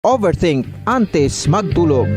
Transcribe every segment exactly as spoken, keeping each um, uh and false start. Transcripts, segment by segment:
Overthink antes magtulog.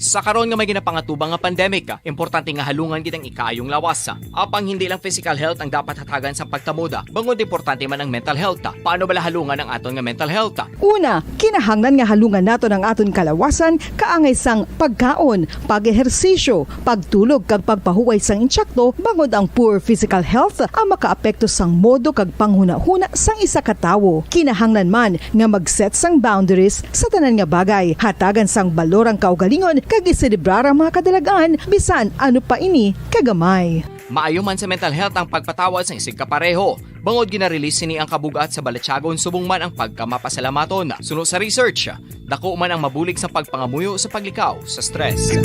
Sa karon nga may ginapangatubang nga pandemic, importante nga halungan gid ang ikaayong lawas. Apang hindi lang physical health ang dapat hatagan sa pagtamod, bangod importante man ang mental health. Paano bala halungan ang aton nga mental health? Una, kinahanglan nga halungan naton ang aton kalawasan kaangay sang pagkaon, pag-ehersisyo, pagtulog kag pagpahuway sang insakto, bangod ang poor physical health ang makaapekto sang modo kag panghunahuna sang isa ka tawo. Kinahanglan man nga mag-set sang boundaries sa tanan nga bagay, hatagan sang balor ang kaugalingon kag iselebrar ang mga kadalagan bisan ano pa ini kagamay. Maayo man sa mental health ang pagpatawad sang isigkapareho, bangod gina-release sini ang kabug-at sa balatyagon subong man ang pagkamapasalamaton. Suno sa research, dako man ang mabulig sa pagpangamuyo sa paglikaw sa stress.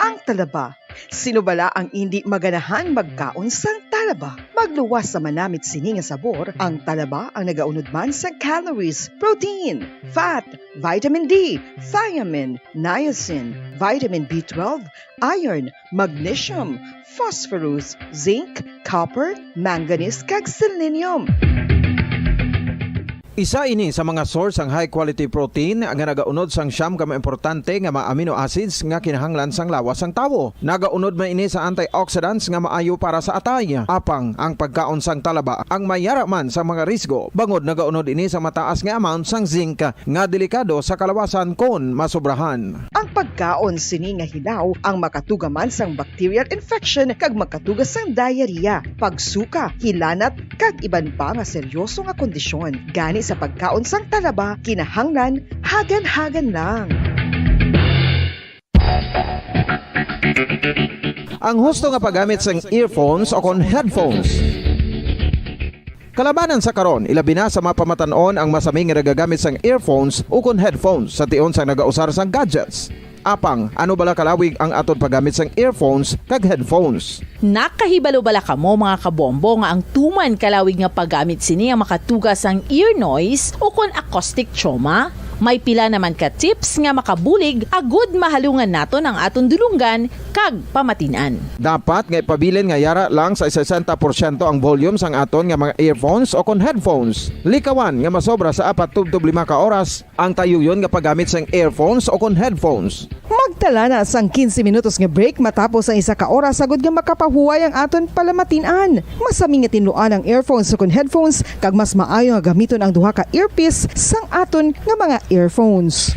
Ang talaba. Sino bala ang indi maganahan magkaon sang talaba? Magluwas sa manamit sini nga sabor, ang talaba ang nagaunod man sang calories, protein, fat, vitamin D, thiamine, niacin, vitamin B twelve, iron, magnesium, phosphorus, zinc, copper, manganese, kag selenium. Isa ini sa mga source sang high quality protein nga nagaunod sang siyam ka mga importante nga mga amino acids nga kinahanglan sang lawas sang tawo. Nagaunod man ini sa antioxidants nga maayo para sa atay. Apang ang pagkaon sang talaba ang mayara man sa mga risgo, bangod nagaunod ini sa mataas nga amount sang zinc nga delikado sa kalawasan kon masobrahan. Ang pagkaon sini nga hilaw ang makatuga man sang bacterial infection kag makatuga sang diarrhea, pagsuka, hilanat, kag iban pa nga seryoso nga kondisyon. Gani sa pagkaon sang talaba, kinahanglan hagan-hagan lang. Ang husto nga paggamit sang earphones o kon headphones. Kalabanan sa karon, ilabi na sa mga pamatan-on ang masami nga nagagamit sang earphones ukon headphones sa tion sang nagausar sang gadgets. Apang, ano bala kalawig ang aton paggamit sang earphones kag headphones? Nakahibalo bala kamo, mga kabombo, nga ang tuman kalawig nga paggamit sini ang makatuga sang ear noise ukon acoustic trauma? May pila naman ka tips nga makabulig agud mahalungan naton ang aton dulonggan kag pamatin-an. Dapat nga ipabilin nga yara lang sa sesenta porsyento ang volume sang aton nga mga earphones o kon headphones. Likawan nga masobra sa apat tubtob lima ka oras ang tayuyon nga paggamit sang earphones o kon headphones. Magtala na sang quince minutos nga break matapos ang isa ka oras agud nga makapahuway ang aton palamatin-an. Masami nga tinluan ang earphones o kon headphones, kag mas maayo nga gamiton ang duha ka earpiece sang aton nga mga earphones.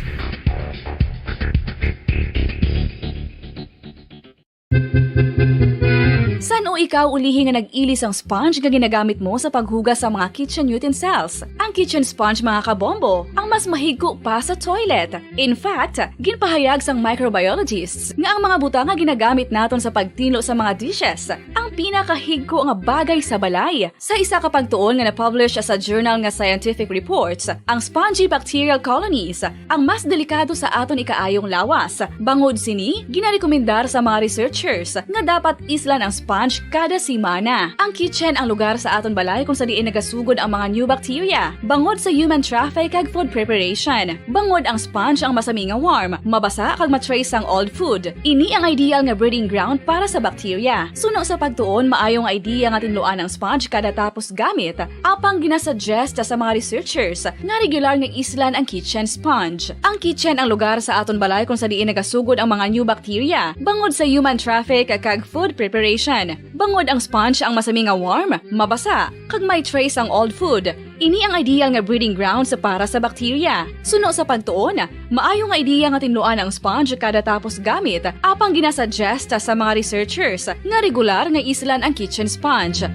San-o ikaw ulihi nga nag-ili sang sponge nga ginagamit mo sa paghugas sa mga kitchen utensils? Ang kitchen sponge, mga kabombo, ang mas mahigko pa sa toilet. In fact, ginpahayag sang microbiologists nga ang mga butang nga ginagamit naton sa pagtinlo sa mga dishes ang pinakahigko nga bagay sa balay. Sa isa ka pagtuon nga na-publish sa journal nga Scientific Reports, ang spongy bacterial colonies ang mas delikado sa aton ikaayong lawas. Bangod sini, ginarekomendar sa mga researchers nga dapat islan ang sponge kada semana. Ang kitchen ang lugar sa aton balay kung sa diin nagasugod ang mga new bacteria, bangod sa human traffic kag food preparation. Bangod ang sponge ang masami nga warm, mabasa kag ma-trace ang old food. Ini ang ideal nga breeding ground para sa bacteria. Suno sa pagtuon, maayo nga idea nga tinluan ang sponge kada tapos gamit, apang ginasuggest sa mga researchers nga regular nga islan ang kitchen sponge. Ang kitchen ang lugar sa aton balay kung sa diin nagasugod ang mga new bacteria, bangod sa human traffic kag food preparation. Bangod ang sponge ang masami nga warm, mabasa, kag may trace ang old food, ini ang ideal nga breeding grounds para sa bacteria. Suno sa pagtuon, maayo nga idea nga tinluan ang sponge kada tapos gamit, apang ginasuggest sa mga researchers nga regular nga islan ang kitchen sponge.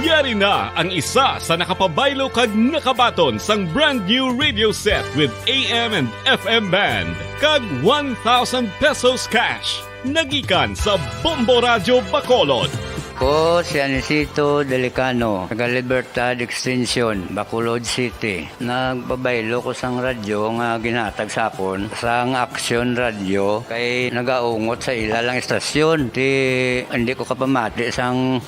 Yari na ang isa sa nakapabaylo kag nakabaton sang brand new radio set with A M and F M band kag one thousand pesos cash. Nagikan sa Bombo Radyo Bacolod. Ko si Anisito Delicano, taga Libertad Extension, Bacolod City. Nagpabaylo ko sang radyo nga ginhatag sa akon sang Aksyon Radyo kay nagaungot sa ila lang istasyon. Ti, hindi ko kapamati sang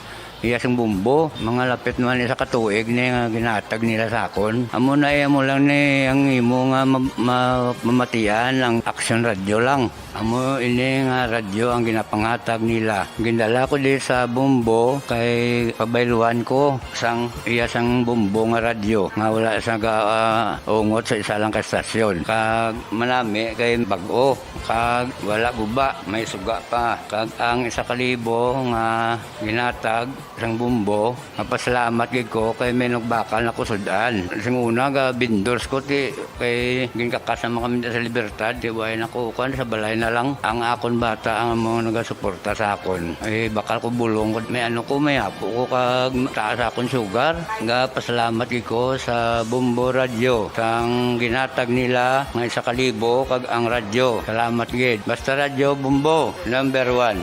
Iya sang Bombo, mga lapit man isa ka tuig ni nga ginatag nila sa akon. Amo na, iya mo lang ni ang imo nga ma-, ma-, mamatian ang Aksyon Radyo lang. Amo ini nga radyo ang ginapangatag nila. Gindala ko di sa Bombo kay pabayluhan ko sang iya sang Bombo nga radyo nga wala sa ga-, ah, ungot sa isa lang ka estasyon. Kag manami kay bag-o, kag wala guba, may suga pa. Kag ang isa ka libo nga ginatag sang Bombo, mapasalamat gid ko kay may nagbakal na ko sud-an. Sing una, ga vendors ko, ti, kay ginkakasan man kami sa Libertad, ti, way na ko, kuwan, sa balay na lang. Ang akon bata ang mga nagasuporta sa akon. Eh, bakal ko bulong ko, may ano ko, may apo ko, kag taas akon sugar. Ga pasalamat gid ko sa Bombo Radyo, sang ginatag nila nga isa ka libo, kag ang radyo. Salamat gid. Basta Radyo Bombo, number one.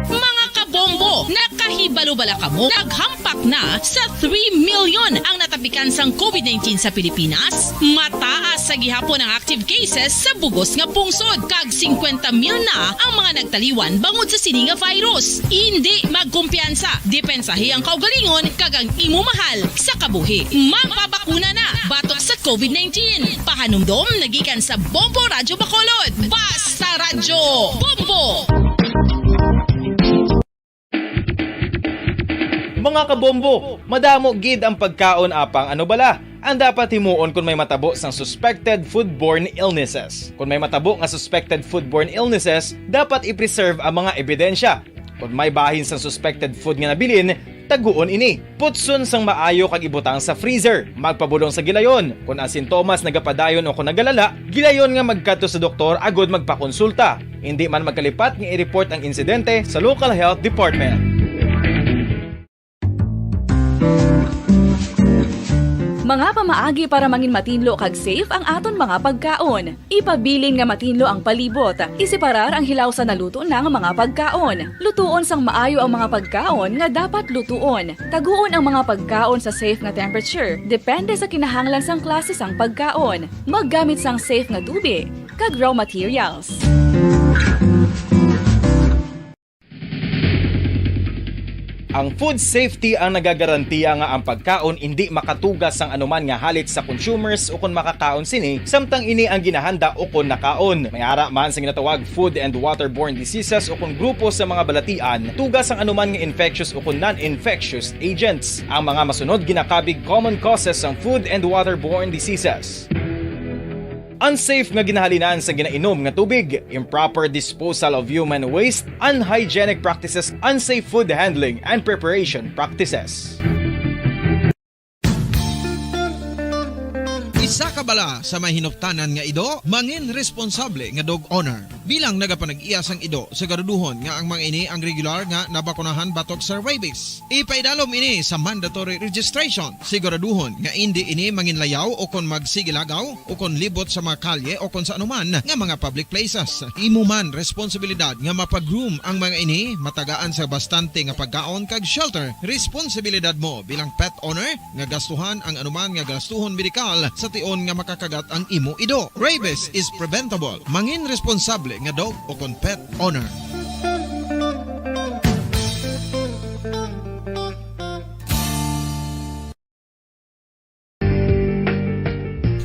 Mga kabombo, nakahibalo bala kamo? Naghampak na sa three million ang natapikan sang covid nineteen sa Pilipinas. Mataas sa gihapon ang active cases sa bugos nga pungsod, kag singkwenta mil na ang mga nagtaliwan bangod sa sini nga virus. Indi magkumpiyansa, depensahi ang kaugalingon kag ang imo mahal sa kabuhi. Magpabakuna na batok sa covid nineteen. Pahanumdom na gikan sa Bombo Radyo Bacolod. Basta Radyo Bombo! Mga kabombo, madamo gid ang pagkaon, apang ano bala ang dapat himuon kon may matabo sang suspected foodborne illnesses? Kon may matabo nga suspected foodborne illnesses, dapat i-preserve ang mga ebidensya. Kon may bahin sang suspected food nga nabilin, taguon ini. Putson sang maayo kag ibutang sa freezer. Magpabulong sa gilayon. Kon ang sintomas nagapadayon o kon nagalala, gilayon nga magkadto sa doktor agud magpakonsulta. Indi man magkalipat nga i-report ang insidente sa local health department. Mga pamaagi para mangin matinlo kag safe ang aton mga pagkaon. Ipabilin nga matinlo ang palibot. Iseparar ang hilaw sa naluto na nga mga pagkaon. Lutuon sang maayo ang mga pagkaon nga dapat lutuon. Taguon ang mga pagkaon sa safe nga temperature, depende sa kinahanglan sang klase sang pagkaon. Maggamit sang safe nga tubig kag raw materials. Ang food safety ang nagagarantiya nga ang pagkaon indi makatuga sang anuman nga halit sa consumers ukon makakaon sini, samtang ini ang ginahanda ukon nakaon. May ara man sa ginatawag food and waterborne diseases ukon grupo sa mga balatian, tuga sang anuman nga infectious ukon non-infectious agents. Ang mga masunod ginakabig common causes sang food and waterborne diseases. Unsafe nga ginahalinan sa ginainom nga tubig, improper disposal of human waste, unhygienic practices, unsafe food handling and preparation practices. Isa ka bala sa may hinuptanan nga ido, mangin responsable nga dog owner. Bilang nagapanag-iya sang ido, siguraduhon nga ang mga ini ang regular nga nabakunahan batok sa rabies. Ipaidalom ini sa mandatory registration. Siguraduhon nga indi ini manginlayaw o kon magsigilagaw o kon libot sa mga kalye o kon sa anuman nga mga public places. Imo man responsibilidad nga mapa-groom ang mga ini, matagaan sa bastante nga pagkaon kag shelter. Responsibilidad mo bilang pet owner nga gastuhan ang anuman nga gastuhon medikal sa tion nga makakagat ang imo ido. Rabies is preventable. Mangin responsable nga dog o kon pet owner.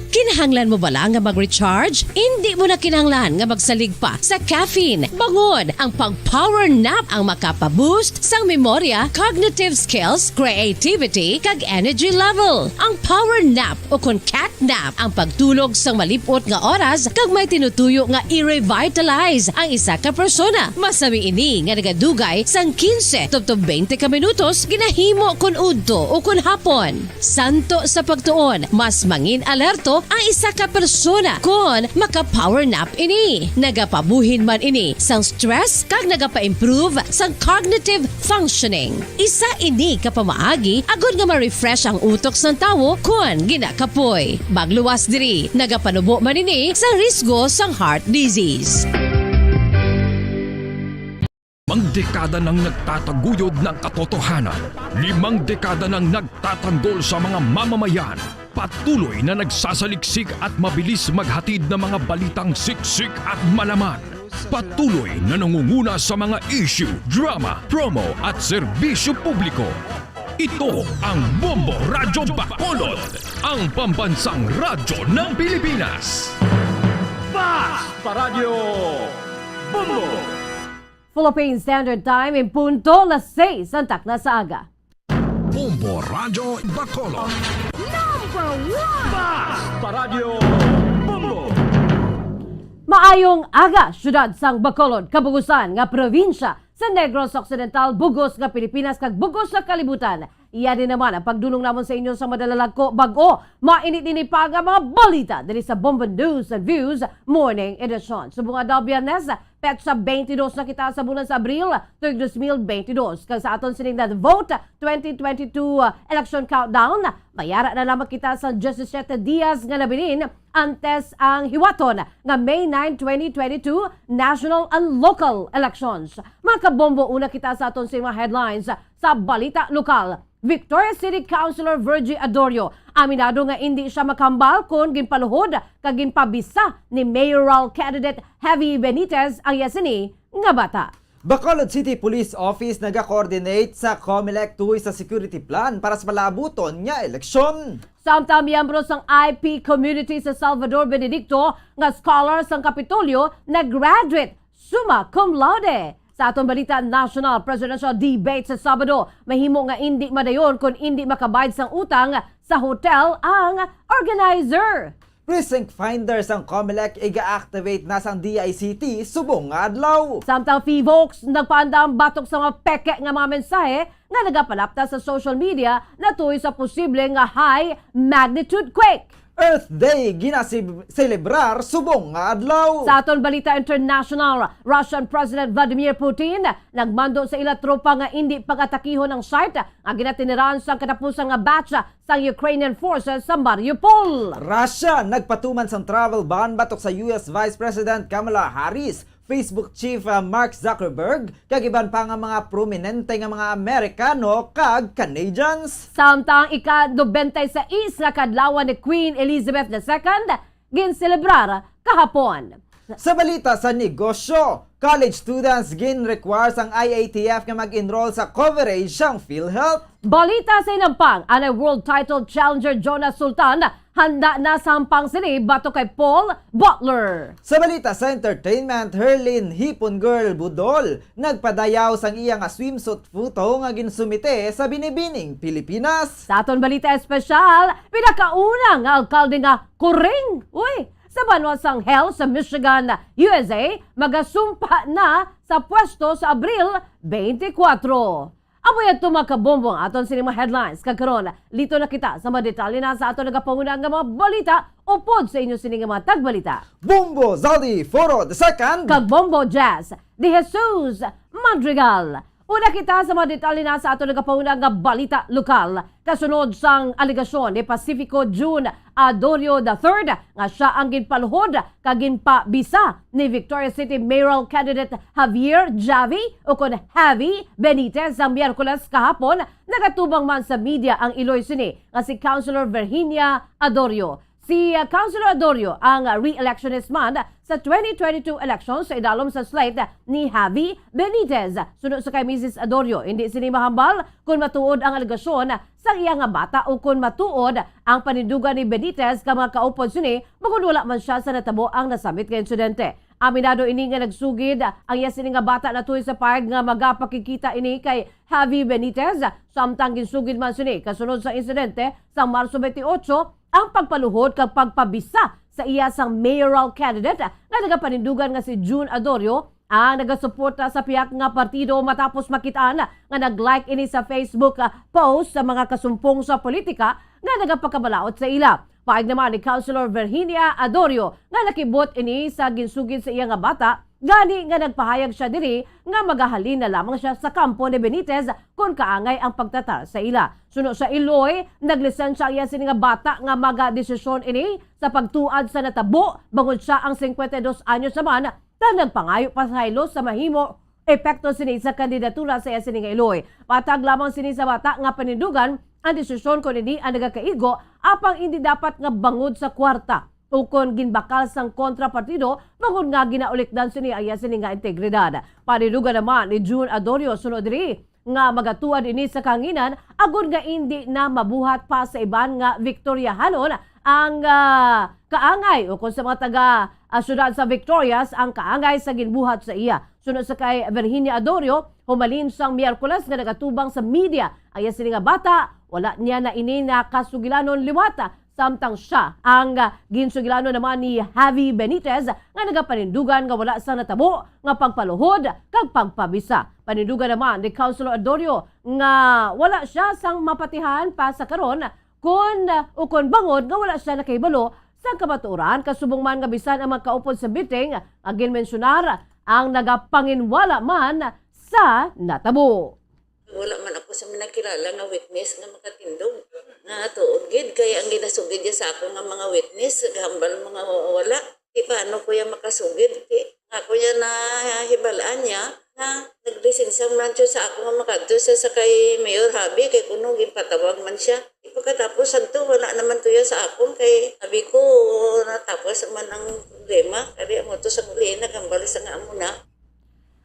Kinahanglan mo bala nga mag-recharge? Indi mo na kinahanglan nga magsalig pa sa caffeine. Bangod ang pag-power nap ang makapa-boost sang memorya, cognitive skills, creativity, kag energy level. Ang power nap o kon cat nap ang pagtulog sang malip-ot nga oras kag may tinutuyo nga i-revitalize ang isa ka persona. Masami ini nga nagadugay sang quince tubtob twenty ka minutos ginahimo kon udto o kon hapon. Santo sa pagtuon, mas mangin alerto ang isa ka persona kon maka-power nap ini. Nagapabuhin man ini sang stress kag nagapa-improve sang cognitive functioning. Isa ini ka pamaagi agod nga ma-refresh ang utok sang tawo kon ginakapoy. Magluwas diri, nagapanubo man ini sa risgo sang heart disease. Limang dekada nang nagtataguyod ng katotohanan. Limang dekada nang nagtatanggol sa mga mamamayan. Patuloy na nagsasaliksik at mabilis maghatid ng mga balitang siksik at malaman. Patuloy na nangunguna sa mga issue, drama, promo at serbisyo publiko. Ito ang Bombo Radyo Bacolod, ang pambansang radyo ng Pilipinas. Fast Paradyo Bombo! Philippine Standard Time in punto las seis ang takna sa aga. Bombo Radyo Bacolod. Number one! Fast Paradyo Bombo! Maayong aga, syudad sang Bacolod, kabugusan nga probinsya sa Negros Occidental, bugos nga Pilipinas, kag bugos nga kalibutan. Iya din naman ang pagdulong namon sa inyo sa madalalagko, bag-o, mainit ini pa nga mga balita diri sa Bombo News and Views Morning Edition. Subong adlaw Biyernes, petsa twenty-two na kita sa bulan sa Abril, tuig dos mil twenty-two. Kag sa aton sining na Vote twenty twenty-two, uh, election countdown, mayara na lamang kita sa diyesisiete dias nga nabilin antes ang hiwaton nga May nine, twenty twenty-two national and local elections. Mga kabombo, una kita sa aton sining mga headlines sa balita lokal. Victoria City Councilor Virgie Adorio aminado nga indi siya makahambal kon ginpaluhod kag ginpabisa ni mayoral candidate Javi Benitez ang iya sini nga bata. Bacolod City Police Office nagakoordinate sa Comelec tuhoy sa security plan para sa palaabuton nga eleksyon. Samtang miyembro sang I P community sa Salvador Benedicto nga scholar sang Kapitolyo nag-graduate summa cum laude. Sa aton balita national, presidential debate sa Sabado, mahimo nga indi madayon kon indi makabayad sang utang sa hotel ang organizer. Precinct finder sang Comelec iga-activate na sang D I C T subong nga adlaw. Samtang PHIVOLCS nagpaandam batok sa mga peke nga mga mensahe nga nagapalapta sa social media natuy sa posible nga high magnitude quake. Earth Day ginasib-, selebrar subong nga adlaw. Sa aton balita international, Russian President Vladimir Putin nagmando sa ila tropa nga indi pag-atakihon ang site nga ginatiniran sang katapusan nga batch sang Ukrainian forces sa Mariupol. Russia nagpatuman sang travel ban batok sa U S Vice President Kamala Harris, Facebook Chief, ah, Mark Zuckerberg, kag iban pa nga mga prominente nga mga Amerikano kag Canadians. Samtang ika-nobenta y seis nga kadlawan ni Queen Elizabeth the Second, ginselebrar kahapon. Sa balita sa negosyo, college students gin-require sang I A T F nga mag-enroll sa coverage sang PhilHealth. Balita sa inampang, anay world title challenger Jonas Sultan handa na sa hampang sini batok kay Paul Butler. Sa balita sa entertainment, Herlin Hipon Girl Budol nagpadayaw sang iya nga swimsuit photo nga ginsumite sa Binibining Pilipinas. Sa aton balita espesyal, pinakauna nga alkalde nga kuring, uy, sa banwa sang Hell sa Michigan, U S A, magasumpa na sa pwesto sa Abril twenty-four. Amo yadto, mga kabombo, ang aton sini mga headlines. Kag karon, lito na kita sa mga detalye na sa aton nagapanguna nga mga balita upod sa inyo sini nga mga tagbalita, Bombo Zaldi Foro the Second kag Bombo Jazz de Jesus Madrigal. Una kita sa mga detalye na sa aton nagapanguna nga balita lokal. Kasunod sang alegasyon ni Pacifico June Adorio the third nga sia ang ginpaluhod kag ginpabisa ni Victoria City mayoral candidate Javier Javi, ukon Javi Benitez, sa Miyerkules kahapon, nagatubang man sa media ang iloy sini nga si Councilor Virginia Adorio. Si, uh, Councilor Adorio ang, uh, re-electionist man sa twenty twenty-two elections sa idalom sa slate ni Javi Benitez. Suno sa kay Missus Adorio, hindi sini mahambal kon matuod ang alegasyon sa iya nga bata o kon matuod ang panindugan ni Benitez kag mga kaupod sini, bangod wala man sia sa natabo ang nasambit nga insidente. Aminado ini nga nagsugid ang iya sini nga bata natuy sa pahayag nga magapakigkita ini kay Javi Benitez, samtang ginsugid man sini kasunod sa insidente sa Marso twenty-eight ang pagpaluhod kag pagpabisa sa iya sang mayoral candidate nga nagapanindugan nga si June Adorio ang nagasuporta sa pihak nga partido, matapos makit-an nga nag-like ini sa Facebook, ah, post sa mga kasumpong sa politika nga nagapakabalaod sa ila. Paig naman ni Councilor Virginia Adorio nga nakibot ini sa ginsugid sa iya nga bata, gani nga nagpahayag sia diri nga magahalin na lamang sia sa kampo ni Benitez kon kaangay ang pagtatar sa ila. Suno sa iloy, naglisensya ang iya sini nga bata nga magadesisyon ini sa pagtuad sa natabo, bangod sia ang cincuenta y dos anyos naman, kag nagpangayo pa sa haylo sa mahimo epekto sini sa kandidatura sa iya sini nga iloy. Matag lamang sini sa bata nga panindugan, ang desisyon kon ini ang nagakaigo, apang indi dapat nga bangod sa kwarta ukon ginbakal sang kontrapartido, bangod nga ginaulikdan sini ang iya sini nga integridad. Paninuga naman ni June Adorio sunod diri nga magatuad ini sa kahanginan, agod nga indi na mabuhat pa sa iban nga Victoriahanon ang, ah, kaangay, ukon sa mga taga, ah, siyudad sa Victorias ang kaangay sa ginbuhat sa iya. Suno sa kay Virginia Adorio, humalin sang Miyerkules nga nagatubang sa media ang iya sini nga bata, wala niya na ini nakasugilanon liwat, samtang siya ang, ah, ginsugilanon naman ni Javi Benitez nga nagapanindugan nga wala sang natabo nga pagpaluhod kag pagpabisa. Panindugan naman ni Councilor Adorio nga wala siya sang mapatihan pa sa karon kon, ah, ukon bangod nga wala siya nakahibalo sa kamatuoran, kasubong man nga bisan ang mga kaupod sa meeting nga ginmensyonar ang nagapanginwala man sa natabo. Wala man ako sa mga nakilala nga witness nga makatindog nga tuod gid, kay ang ginasugid niya sa ako nga mga witness, gahambal mga wa-, wala. Di paano ko yan makasugid? Di, ako niya nahibal-an niya nga naglisensya man siya sa ako nga makadto sa, sa kay Mayor Javi, kay kuno ginpatawag man siya. Di pagkatapos adto, wala naman to yan sa akon, kay sabi ko, natapos man ang problema. Kaya mo to sa muli, nagambal sa nga amo na.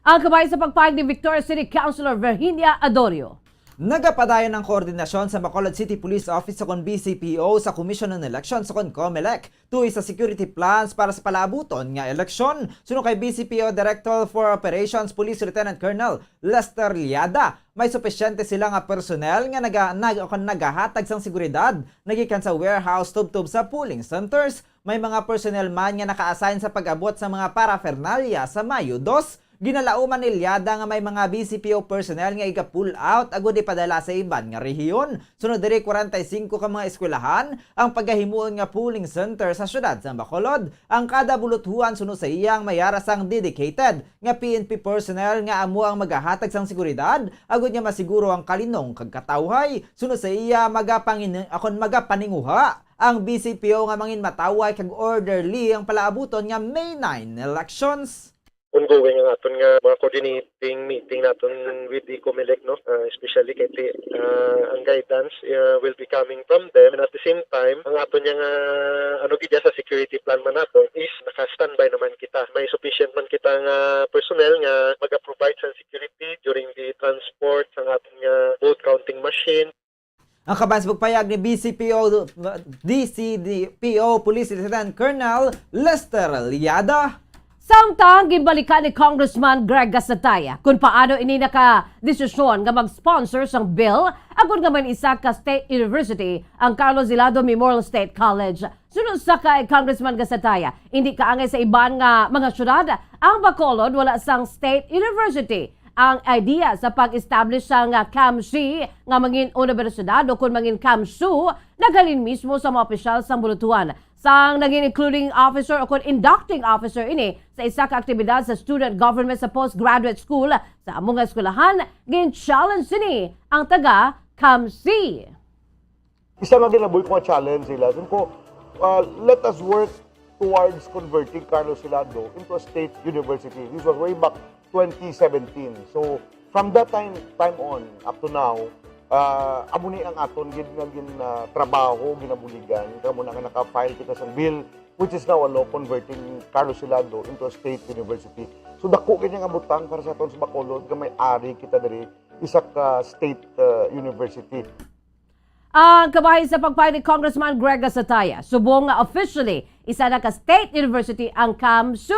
Ang kabay sa pagpahayag ni Victoria City Councilor Virginia Adorio. Nagapadayon ang koordinasyon sa Bacolod City Police Office ukon B C P O sa Commission on Elections ukon Comelec tuis sa security plans para sa palaabuton nga eleksyon. Suno kay B C P O Director for Operations Police Lieutenant Colonel Lester Liada, may supisyente sila nga personnel nga naga-, nag-, ukon nagahatag sang seguridad nagikan sa warehouse tubtob sa polling centers. May mga personnel man nga naka-assign sa pag-abot sa mga paraphernalia sa Mayo dos. Ginalauman ni Liada nga may mga B C P O personnel nga iga-pull out agud ipadala sa iban nga rehiyon. Sunod diri, kwarenta y singko ka mga eskwelahan ang pagahimuon nga polling center sa siyudad sa Bacolod. Ang kada buluthuan suno sa iya ang may ara sang dedicated nga P N P personnel nga amo ang magahatag sang seguridad agud nga masiguro ang kalinong kag katawhay. Suno sa iya, magapangin-, akon magapaninguha ang B C P O nga mangin matawhay kag orderly ang palaabuton nga May nine elections. Ongoing ang aton nga mga coordinating meeting naton with the Comelec, no? Ah, especially kay ti-, ah, ang guidance, ah, will be coming from them. And at the same time, ang aton nga, ano gid sa security plan man nato is naka-standby naman kita. May sufficient man kita nga personnel nga maga-provide sa security during the transport sa aton nga vote counting machine. Ang kabahin sa pagpayag ni B C P O, D C D P O Police Lieutenant Colonel Lester Liada. Samtang ginbalikan ni Congressman Greg Gasataya kung paano ini nakadesisyon nga mag-sponsor sang bill agud nga man isa ka state university ang Carlos Hilado Memorial State College. Suno sa kay Congressman Gasataya, indi kaangay sa iban nga mga syudad ang Bacolod wala sang state university. Ang idea sa pag-establish sang, ah, CAMC nga mangin universidad o kon mangin CAMSU naghalin mismo sa mga opisyal sang bulutuhan. Sang naging including officer o kon inducting officer ini sa isa ka aktibidad sa student government sa postgraduate school sa amo nga eskwelahan, gin-challenge sini ang taga CAMC. Isa nga ginabuhi ko nga challenge sila. Sabi ko, uh, let us work towards converting Carlos Hilado into a state university. This was way back twenty seventeen. So, from that time time on, up to now, uh, amo ni ang aton gid nga gin, uh, trabaho, ginabuligan. Kamo na nga naka-file kita sa bill, which is now a law converting Carlos Hilado into a state university. So, dako gid nga butang para sa aton sa Bacolod nga may ari kita diri, isa ka state, uh, university. Ang kabahin sa pagpayag ni Congressman Greg Gasataya, subong nga officially isa na ka state university ang CAMSU,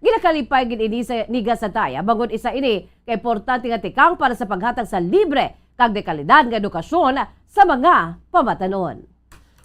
ginakalipay gid ini sa ni Gasataya, bangod isa ini ka importante nga tikang para sa paghatag sa libre kag dekalidad nga edukasyon sa mga pamatanon.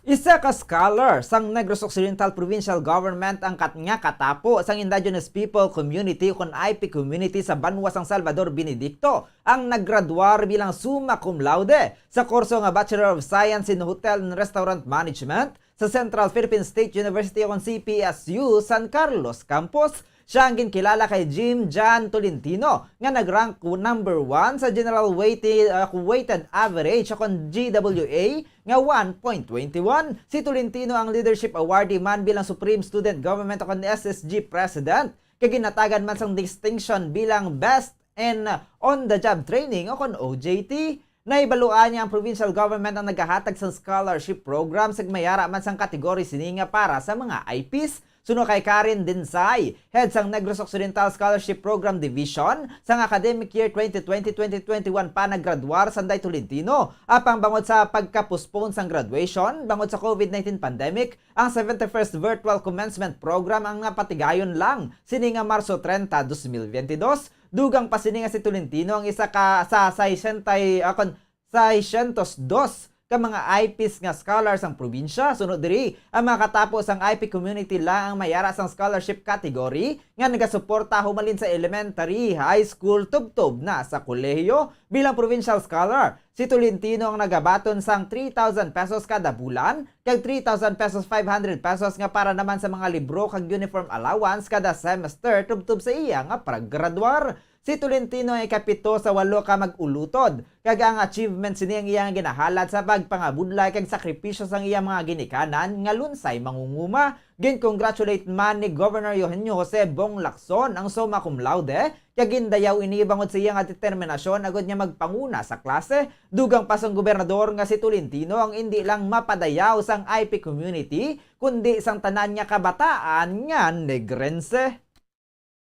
Isa ka scholar sang Negros Occidental Provincial Government ang kat-, nga katapo sang Indigenous People Community ukon I P Community sa banwa sang Salvador Benedicto ang naggraduar bilang summa cum laude sa kurso nga Bachelor of Science in Hotel and Restaurant Management sa Central Philippine State University ukon C P S U San Carlos Campus. Siya ang ginkilala kay Jim John Tolentino nga nag-rank number one sa general weighted, uh, weighted average ukon G W A nga one point twenty one. Si Tolentino ang leadership awardee man bilang Supreme Student Government ukon S S G President, kag ginhatagan man sang distinction bilang Best in On-the-Job Training ukon O J T. Nahibaluan niya ang provincial government ang nagahatag sang scholarship program sa mayara man sang kategory sini nga para sa mga I Ps. Suno kay Karen Dinsay, head sang Negros Occidental Scholarship Program Division, sang academic year twenty twenty, twenty twenty-one pa naggraduar sanday Tolentino. Apang bangod sa pagka-postpone sang graduation bangod sa COVID nineteen pandemic, ang seventy-first Virtual Commencement Program ang napatigayon lang sini nga Marso trenta, dos mil biyente dos. Dugang pa sini nga si Tolentino ang isa ka sa sesenta, ah, kon, seiscientos dos ka mga I Ps nga scholar sang probinsya. Sunod diri, ang mga katapo sang I P community lang ang mayara sang scholarship category nga nagasuporta humalin sa elementary, high school, tubtob na sa kolehiyo. Bilang provincial scholar, si Tolentino ang nagabaton sang three thousand pesos kada bulan kag three thousand pesos, five hundred pesos nga para naman sa mga libro kag uniform allowance kada semester tubtob sa iya nga paggraduar. Si Tolentino ang ikapito sa walo ka mag-ulutod, kag ang achievement sini ang iyang ginahalad sa pagpangabudlay kag sakripisyo sang iyang mga ginikanan nga lunsay mangunguma. Gin-congratulate man ni Governor Eugenio Jose Bong Lacson ang summa cum laude, kag gindayaw ini bangod sa iya nga determinasyon agud nga magpanguna sa klase. Dugang pa sang gobernador nga si Tolentino ang indi lang mapadayaw sang I P community, kundi sang tanan nga kabataan nga Negrense.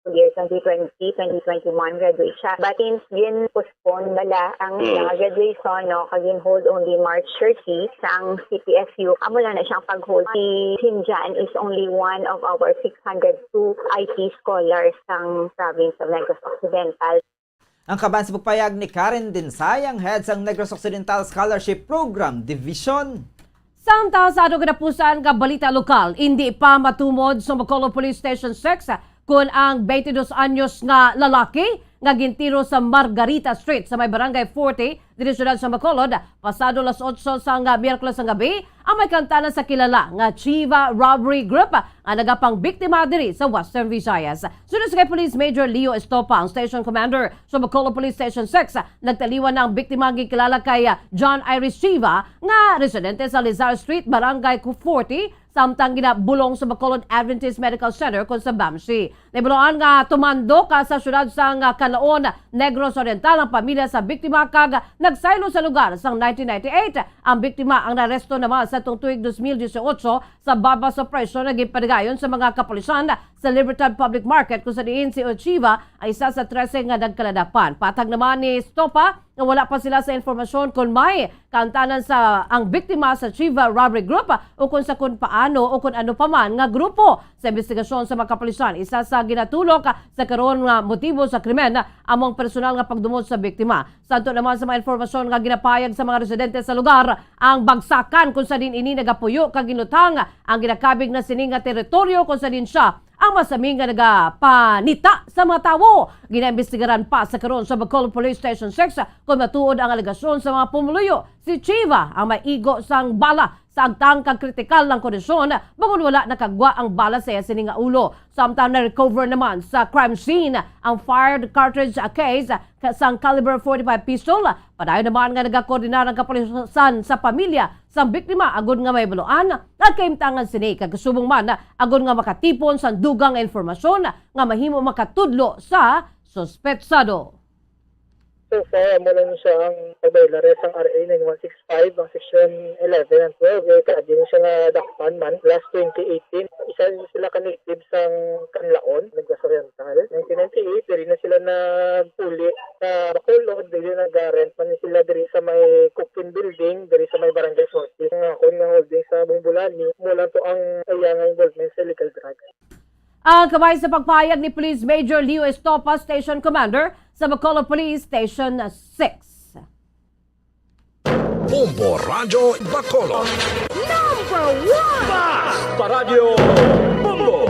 Year twenty twenty, twenty twenty-one graduate siya. But since gin-postpone bala ang Mm. iyang graduation, no, kag gin-hold only March thirty sang C P S U, amo lang na siyang pag-hold. Si Sinjan is only one of our six hundred two I T scholars sang province of Negros Occidental. Ang kaban sa pagpayag ni Karen Dinsay, ang head sang Negros Occidental Scholarship Program Division. Samtang sa ato kinapusan nga balita lokal, indi pa matumod sa Bacolod Police Station six kon ang twenty-dos anyos nga lalaki nga gintiro sa Margarita Street sa may Barangay forty diri sa siyudad sa Bacolod, pasado las otso sang Miyerkules sang gabi, ang may kaangtanan sa kilala nga Chiva Robbery Group nga nagapangbiktima diri sa Western Visayas. Suno kay Police Major Leo Estopa, ang station commander sa Bacolod Police Station six, nagtaliwan na ang biktima nga gikilala kay, ah, John Iris Chiva, nga residente sa Lizar Street, Barangay forty, samtang ginabulong sa Bacolod Adventist Medical Center kon sa BAMC. Nahibaluan nga tumandok, ah, sa siyudad sang, ah, Canlaon, Negros Oriental ang pamilya sa biktima kag nagsaylo sa lugar sang nineteen ninety-eight. Ang biktima ang naaresto naman sa tuig dos mil dieciocho sa babas operasyon nga ginpatigayon sa mga kapulisan sa Libertad Public Market, kung sa diin si Chiva ang isa sa trese nga nagkaladapan. Patag naman ni Estopa nga wala pa sila sa impormasyon kung may kaangtanan sa ang biktima sa Chiva Robbery Group o kung sa kung paano o kung ano pa man nga grupo. Sa investigasyon sa mga kapulisan, isa sa ginatulok sa karon nga motibo sa krimen amo ang personal nga pagdumot sa biktima. Sa ato naman sa mga impormasyon nga ginapahayag sa mga residente sa lugar, ang bagsakan kung sa diin ini nagapuyo kag ginlutang ang ginakabig na sini nga teritoryo kung sa diin siya ang masami nga nagapanita sa mga tawo. Ginaimbestigaran pa sa karon sa Bacolod Police Station six kung matuod ang alegasyon sa mga pumuluyo. Si Chiva ang may igo sang bala sa agtang kag kritikal ang kondisyon, bangod wala nakagwa ang bala sa iya sini nga ulo. Samtang na-recover naman sa crime scene ang fired cartridge case ka-, sang caliber forty-five pistol. Padayon naman nga nagakoordinar ang kapulisan sa pamilya sang biktima agud nga mahibaluan ang kahimtangan sini, kag kasubong man agud nga makatipon sang dugang nga impormasyon nga mahimo makatudlo sa suspetsado. So far, amo lang siya ang pagbaylares sang R A nine one six five, ang section eleven and twelve. Eh, kaagi mo siya nga dakpan man, last twenty eighteen. Isa sila ka native sang Canlaon, Negros Oriental. Nineteen ninety-eight, diri na sila nagpuli sa Bacolod, diri nag-rent man sila diri sa may Cooking Building, diri sa may Barangay forty. Ang akon nga holding sa Bumbulani, amo lang to ang iya nga involvement sa illegal drugs. Ang kamay sa pagpahayag ni Police Major Leo Estopa, Station Commander sa Bacolod Police Station six. Bombo Radyo Bacolod. Number one! Basta Radyo Bombo!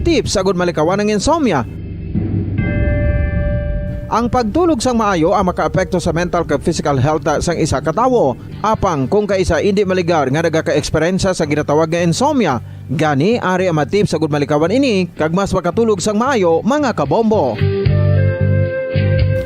Tips agud malikawan ang insomnia. Ang pagtulog sang maayo ang makaapekto sa mental kag physical health sang isa ka tawo. Apang kung kaisa indi maligar nga nagaka-eksperyensya sa ginatawag nga insomnia, gani ari ang mga tips agud malikawan ini kag mas makatulog sang maayo, mga kabombo.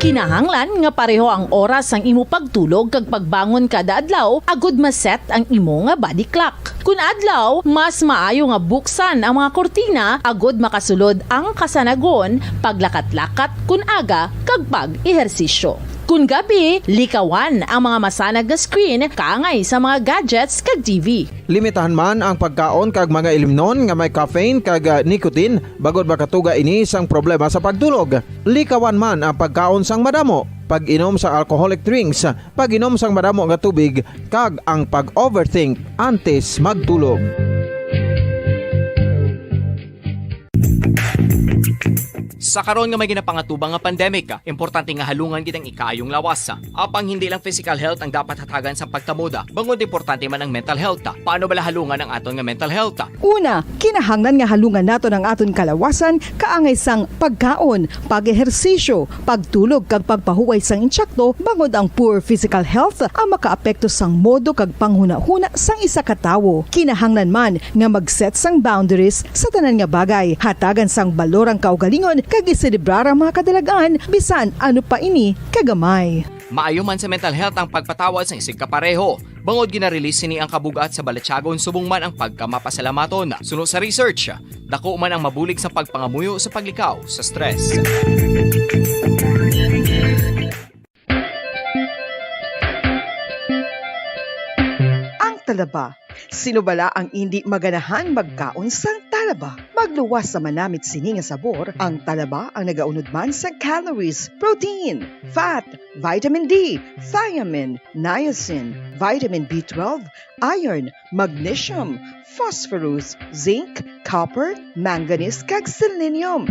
Kinahanglan nga pareho ang oras sang imo pagtulog kag pagbangon kada adlaw agud ma-set ang imo nga body clock. Kun adlaw, mas maayo nga buksan ang mga kurtina agud makasulod ang kasanagon, paglakat-lakat kun aga, kag pag-ehersisyo. Kun gabi, likawan ang mga masanag nga screen kaangay sa mga gadgets kag T V. Limitahan man ang pagkaon kag mga ilimnon nga may caffeine kag, ah, nicotine, bangod makatuga ini sang problema sa pagtulog. Likawan man ang pagkaon sang madamo, pag-inom sang alcoholic drinks, pag-inom sang madamo nga tubig, kag ang pag-overthink antes magtulog. Sa karon nga may ginapangatubang nga pandemic, importante nga halungan gid ang ikaayong lawas. Apang hindi lang physical health ang dapat hatagan sang pagtamuda, bangod importante man ang mental health. Paano bala halungan ang aton nga mental health? Una, kinahanglan nga halungan naton ang aton kalawasan kaangay sang pagkaon, pag-ehersisyo, pagtulog kag pagpahuway sang insyakto, bangod ang poor physical health ang makaapekto sang modo kag panghunahuna sang isa ka tawo. Kinahanglan man nga mag-set sang boundaries sa tanan nga bagay, hatagan sang balor ang kaugalingon kag iselebrar ang mga kadalag-an bisan ano pa ini kagamay. Maayo man sa mental health ang pagpatawad sang isigkapareho, bangod gina-release sini ang kabug-at sa balatyagon subong man ang pagkamapasalamaton. Suno sa research, dako man ang mabulig sa pagpangamuyo sa paglikaw sa stress. Ang talaba. Sino bala ang indi maganahan magkaon sang talaba? Magluwas sa manamit sini nga sabor, ang talaba ang nagaunod man sa calories, protein, fat, vitamin D, thiamine, niacin, vitamin B twelve, iron, magnesium, phosphorus, zinc, copper, manganese, kag selenium.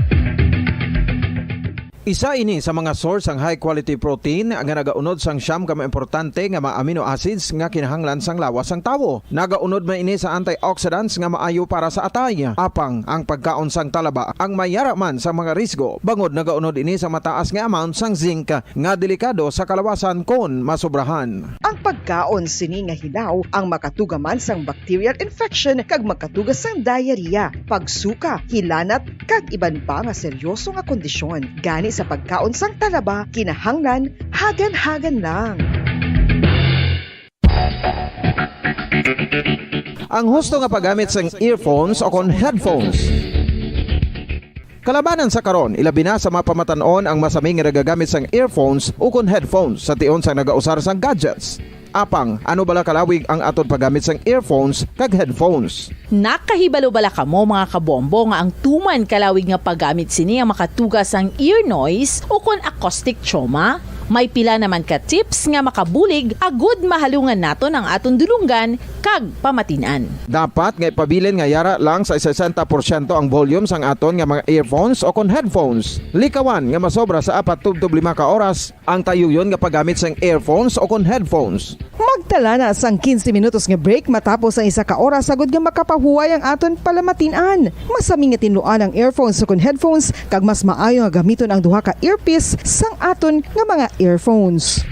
Isa ini sa mga source sang high quality protein nga nagaunod sang siyam ka mga importante nga mga amino acids nga kinahanglan sang lawas sang tawo. Nagaunod man ini sa antioxidants nga maayo para sa atay. Apang ang pagkaon sang talaba ang may yara man sa mga risgo, bangod nagaunod ini sa mataas nga amount sang zinc nga delikado sa kalawasan kon masobrahan. Ang pagkaon sini nga hilaw ang makatuga man sang bacterial infection kag makatuga sang diarrhea, pagsuka, hilanat, kag iban pa nga seryoso nga kondisyon. Gani sa pagkaon sang talaba, kinahanglan hagan-hagan lang. Ang husto nga paggamit sang earphones o kon headphones. Kalabanan sa karon, ilabi na sa mga pamatan-on ang masami nga nagagamit sang earphones ukon headphones sa tion sang nagausar sang gadgets. Apang, ano bala kalawig ang aton paggamit sang earphones kag headphones? Nakahibalo bala kamo, mga kabombo, nga ang tuman kalawig nga paggamit sini ang makatuga sang ear noise ukon acoustic trauma? May pila naman ka tips nga makabulig agud mahalungan naton ang aton dulonggan kag pamatin-an. Dapat nga ipabilin nga yara lang sa sesenta porsyento ang volume sang aton nga mga earphones o kon headphones. Likawan nga masobra sa apat tubtob lima ka oras ang tayuyon nga paggamit sang earphones o kon headphones. Magtala na sang quince minutos nga break matapos ang isa ka oras, agud nga makapahuway ang aton palamatin-an. Masami nga tinluan ang earphones o kon headphones, kag mas maayo nga gamiton ang duha ka earpiece sang aton nga mga earphones.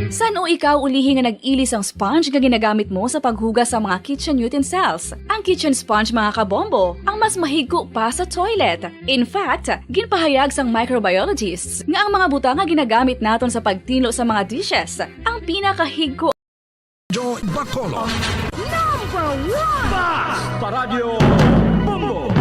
San-o ikaw ulihi nga nag-ili sang sponge nga ginagamit mo sa paghugas sa mga kitchen utensils? Ang kitchen sponge, mga kabombo, ang mas mahigko pa sa toilet. In fact, ginpahayag sang microbiologists nga ang mga butang nga ginagamit naton sa pagtinlo sa mga dishes ang pinakahigko. Joy Bacolod. Number one! Bas! Paradyo Bombo!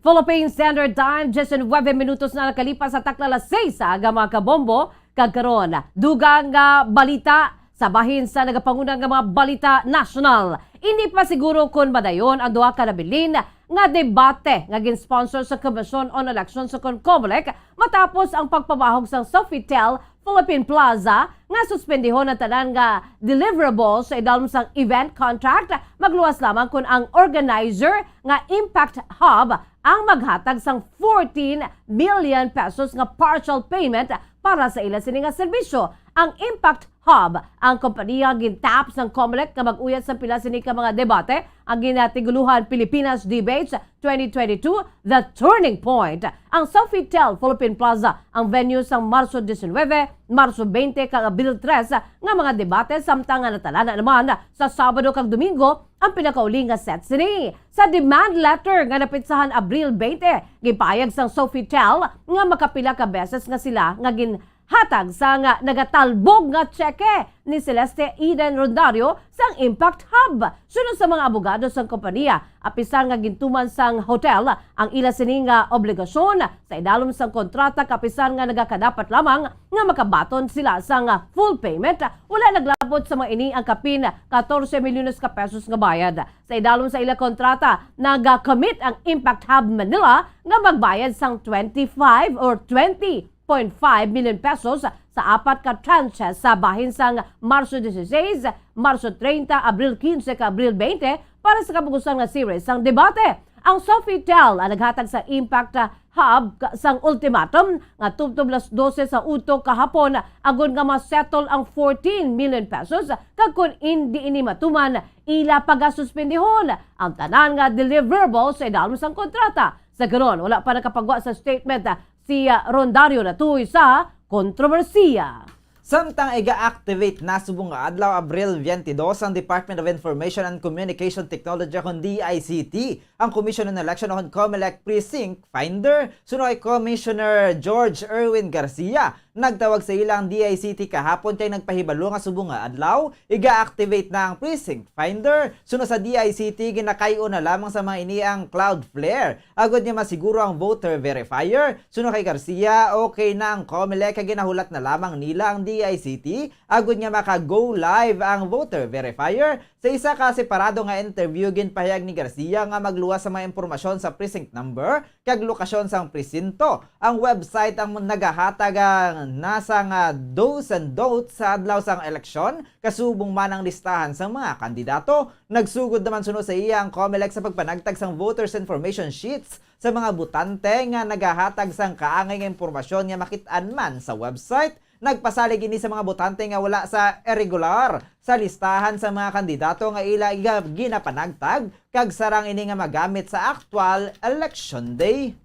Philippine Standard Time, diyes nuwebe minutos na nakalipas sa takna alas seis sa aga, mga kabombo. Kag karon, dugang nga balita sa bahin sa nagapanguna nga mga balita nasyonal. Hindi pa siguro kon madayon ang duha ka nabilin nga debate nga gin-sponsor sa Commission on Elections o kon COMELEC matapos ang pagpabahog sang Sofitel Philippine Plaza nga suspendihon ang tanan nga deliverables sa idalom sang event contract, magluwas lamang kon ang organizer nga Impact Hub ang maghatag sang fourteen million pesos nga partial payment para sa ila sini nga serbisyo. ang Impact Hub. Ang kompanya gintap sang Comelec nga mag-uyat sang pila sini ka mga debate, ang ginatiguluhan Pilipinas Debates twenty twenty-two, The Turning Point. Ang Sofitel Philippine Plaza ang venue sang Marso diecinuebe, Marso veinte kag Abril tres nga mga debate, samtang nga natalana naman sa Sabado kag Domingo ang pinakauli nga set sini. Sa demand letter nga napitsahan Abril veinte, gipahayag sang Sofitel nga makapila ka beses nga sila nga ginhatag sang nagatalbog nga tseke ni Celeste Eden Rondario sang Impact Hub. Suno sa mga abogado sang kompanya, apisar nga gintuman sang hotel ang ila sini nga obligasyon sa idalom sang kontrata, kapisar nga nagakadapat lamang nga makabaton sila sang full payment, wala naglabot sa mga ini ang kapin katorse milyones ka pesos nga bayad. Sa idalom sa ila kontrata, naga-commit ang Impact Hub Manila nga magbayad sang twenty-five or twenty point five million pesos sa apat ka tranches sa bahin sang Marso dieciséis, Marso treinta, Abril quince, kag Abril veinte para sa kapugusan nga series sang debate. Ang Sofitel ang naghatag sa Impact Hub ka-, sang ultimatum nga tubtob las dose sa udto kahapon agod nga ma-settle ang fourteen million pesos, kag kon indi ini matuman, ila pagasuspendihon ang tanan nga deliverables sa idalom sang kontrata. Sa karon, wala pa nakapagwa sa statement si, ah, Rondario natuhoy sa kontrobersiya. Samtang iga-activate na subong nga adlaw, Abril twenty-dos, ang Department of Information and Communication Technology, kon D I C T, ang Commission on Election, kon Comelec Precinct Finder, suno kay Commissioner George Erwin Garcia. Nagtawag sa ila ang D I C T kahapon kay nagpahibalo nga subong nga adlaw, iga-activate na ang Precinct Finder. Suno sa D I C T, ginakay-o na lamang sa mga ini ang Cloudflare agod nga masiguro ang voter verifier. Suno kay Garcia, okay na ang Comelec kag ginahulat na lamang nila ang D I C T agod nga maka-go live ang voter verifier. Sa isa ka separado nga interview, ginpahayag ni Garcia nga magluwas sa mga impormasyon sa precinct number kag lokasyon sang presinto. Ang website ang nagahatag ang nasa nga do's and don'ts sa adlaw sang eleksyon, kasubong man ang listahan sang mga kandidato. Nagsugod naman suno sa iya ang Comelec sa pagpanagtag sang voters information sheets sa mga botante nga nagahatag sang kaangay nga impormasyon nga makit-an man sa website. Nagpasalig ini sa mga botante nga wala sa irregular sa listahan sa mga kandidato nga ila iga-, ginapanagtag, kag sarang ini nga magamit sa aktual election day.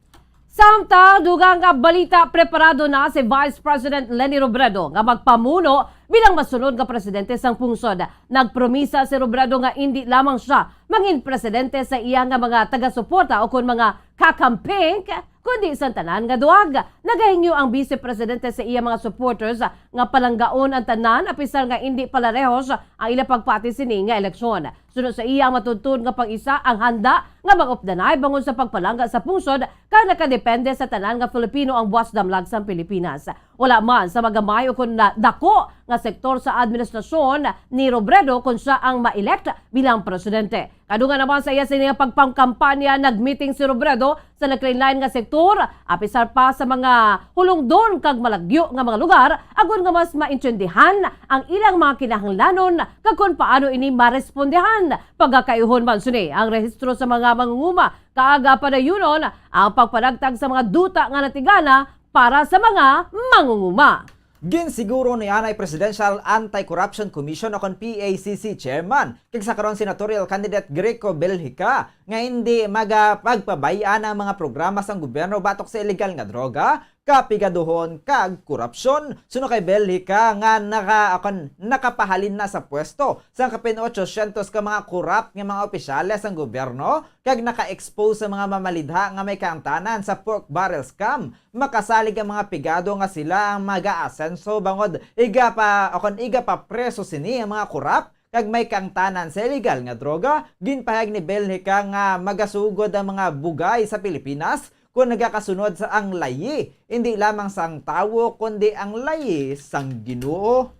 Samtang dugang nga balita, preparado na si Vice President Leni Robredo nga magpamuno bilang masunod nga presidente sang pungsod. Nagpromisa si Robredo nga indi lamang sia mangin presidente sa iya nga mga taga-suporta o kon mga kakamping, kundi sang tanan nga duwag. Nagahingyo ang Vice Presidente sa iya mga supporters nga palanggaon ang tanan, apisar nga indi palarehos ang ila pagpati sini nga eleksyon. Suno sa iya, ang matuod-tuod nga pang-isa ang handa nga mag-updanay bangod sa pagpalangga sa pungsod, kag nakadepende sa tanan nga Filipino ang buas damlag sang Pilipinas. Wala man sa magamay o kon na dako nga sektor sa administrasyon ni Robredo kon sia ang ma-elect bilang presidente. Kadungan naman sa iya sini nga pagpangkampanya, nag-meeting si Robredo sa naglain-lain nga sektor, apisar pa sa mga hulungdon kag malagyo nga mga lugar, agod nga mas maintindihan ang ilang mga kinahanglanon kag kon paano ini marespondehan. Pagakayuhon man sini ang rehistro sa mga mangunguma kag padayunon ang pagpanagtag sa mga duta nga natigana para sa mga mangunguma. Ginsiguro ni anay Presidential Anti-Corruption Commission o kon P A C C Chairman kag sa karon senatorial candidate Greco Belgica nga indi magapagpabay-an ang mga programa sang gobyerno batok sa iligal nga droga, kapigaduhon kag korupsyon. Suno kay Belgica nga naka-, kon nakapahalin na sa pwesto sang kapin otsosyentos ka mga korap nga mga opisyales sang gobyerno kag naka-expose sa mga mamalidha nga may kaangtanan sa pork barrel scam, makasalig ang mga pigado nga sila ang mag-aasenso bangod iga pa, o kon iga pa preso sini ang mga korap kag may kaangtanan sa iligal nga droga. Ginpahayag ni Belgica nga magasugod ang mga bugay sa Pilipinas kon nagakasunod sa ang layi, indi lamang sang tawo, kundi ang layi sang Ginoo.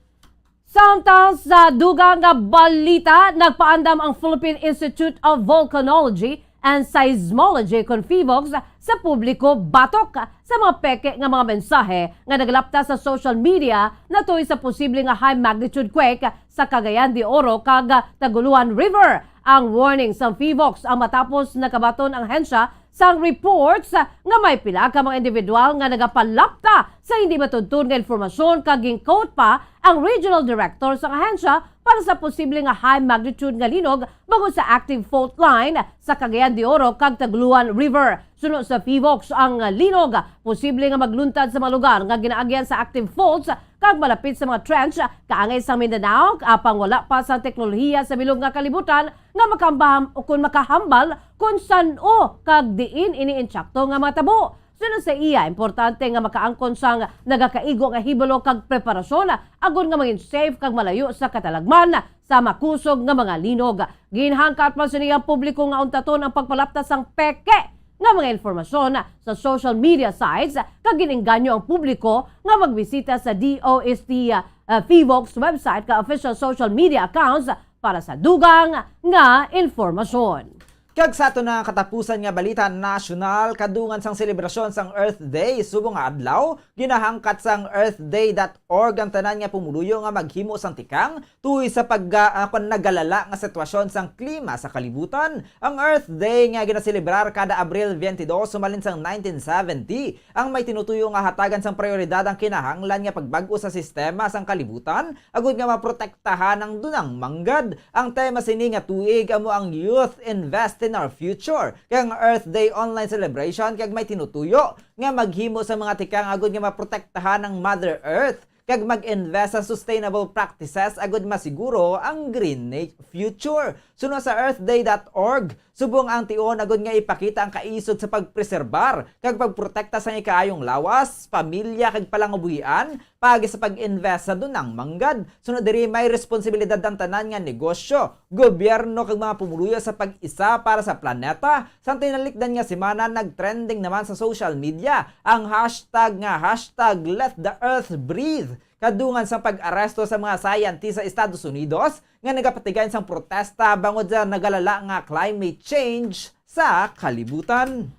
Samtang sa dugang nga balita, nagpaandam ang Philippine Institute of Volcanology and Seismology, kon PHIVOLCS, sa publiko batok sa mga peke nga mga mensahe nga nagalapta sa social media natuhoy sa posible nga high magnitude quake sa Cagayan de Oro kag Tagoloan River. Ang warning sang PHIVOLCS ang matapos nakabaton ang ahensya sang reports nga may pila ka mga individual nga nagapalapta sa hindi matuod-tuod nga informasyon, kag gin-quote pa ang regional director sang ahensya para sa posible nga high magnitude nga linog bangod sa active fault line sa Cagayan de Oro kag Tagoloan River. Suno sa PHIVOLCS, ang linog posible nga magluntad sa mga lugar nga ginaagyan sa active faults kag malapit sa mga trench kaangay sa Mindanao, apang wala pa sang teknolohiya sa bilog nga kalibutan nga makahambaham-, o kon makahambal kon san-o kag diin ini insakto nga matabo. Suno sa iya, importante nga makaangkon sang nagakaigo nga hibalo kag preparasyon agod nga mangin safe kag malayo sa katalagman sa makusog nga mga linog. Ginhangkat man sini ang publiko nga untaton ang pagpalapta sang peke nga mga informasyon sa social media sites kag gin-engganyo ang publiko nga magbisita sa D O S T, ah, PHIVOLCS website kag official social media accounts para sa dugang nga informasyon. Kag sa aton nga katapusan nga balita nasyonal, kadungan sang selebrasyon sang Earth Day subong nga adlaw, ginahangkat sang earth day dot org ang tanan nga pumuluyo nga maghimo sang tikang tuoy sa pag-, ah, kon nagalala nga sitwasyon sang klima sa kalibutan. Ang Earth Day nga ginaselebrar kada Abril twenty-two sumalin sang nineteen seventy, ang may tinutuyo nga hatagan sang prioridad ang kinahanglan nga pagbag-o sa sistema sang kalibutan agud nga maprotektahan ang dunang manggad. Ang tema sini nga tuig amo ang Youth Invest in Our Future, kag ang Earth Day online celebration kag may tinutuyo nga maghimo sa mga tikang agud nga maprotektahan ang Mother Earth kag mag-invest sa sustainable practices agud masiguro ang green na-, future. Suno sa earth day dot org, subong ang tion agud nga ipakita ang kaisog sa pagpreserbar kag pagprotekta sang ikaayong lawas, pamilya kag palangabuhian, paagi sa pag-invest sa dunang manggad. Suno diri, may responsibilidad ang tanan nga negosyo, gobyerno kag mga pumuluyo sa pag-isa para sa planeta. Sang tinalikdan nga semana, nag-trending naman sa social media ang hashtag nga hashtag Let the Earth Breathe, kadungan sang pag-aresto sa mga scientist sa Estados Unidos nga nagapatigayon sang protesta bangod sa nagalala nga climate change sa kalibutan.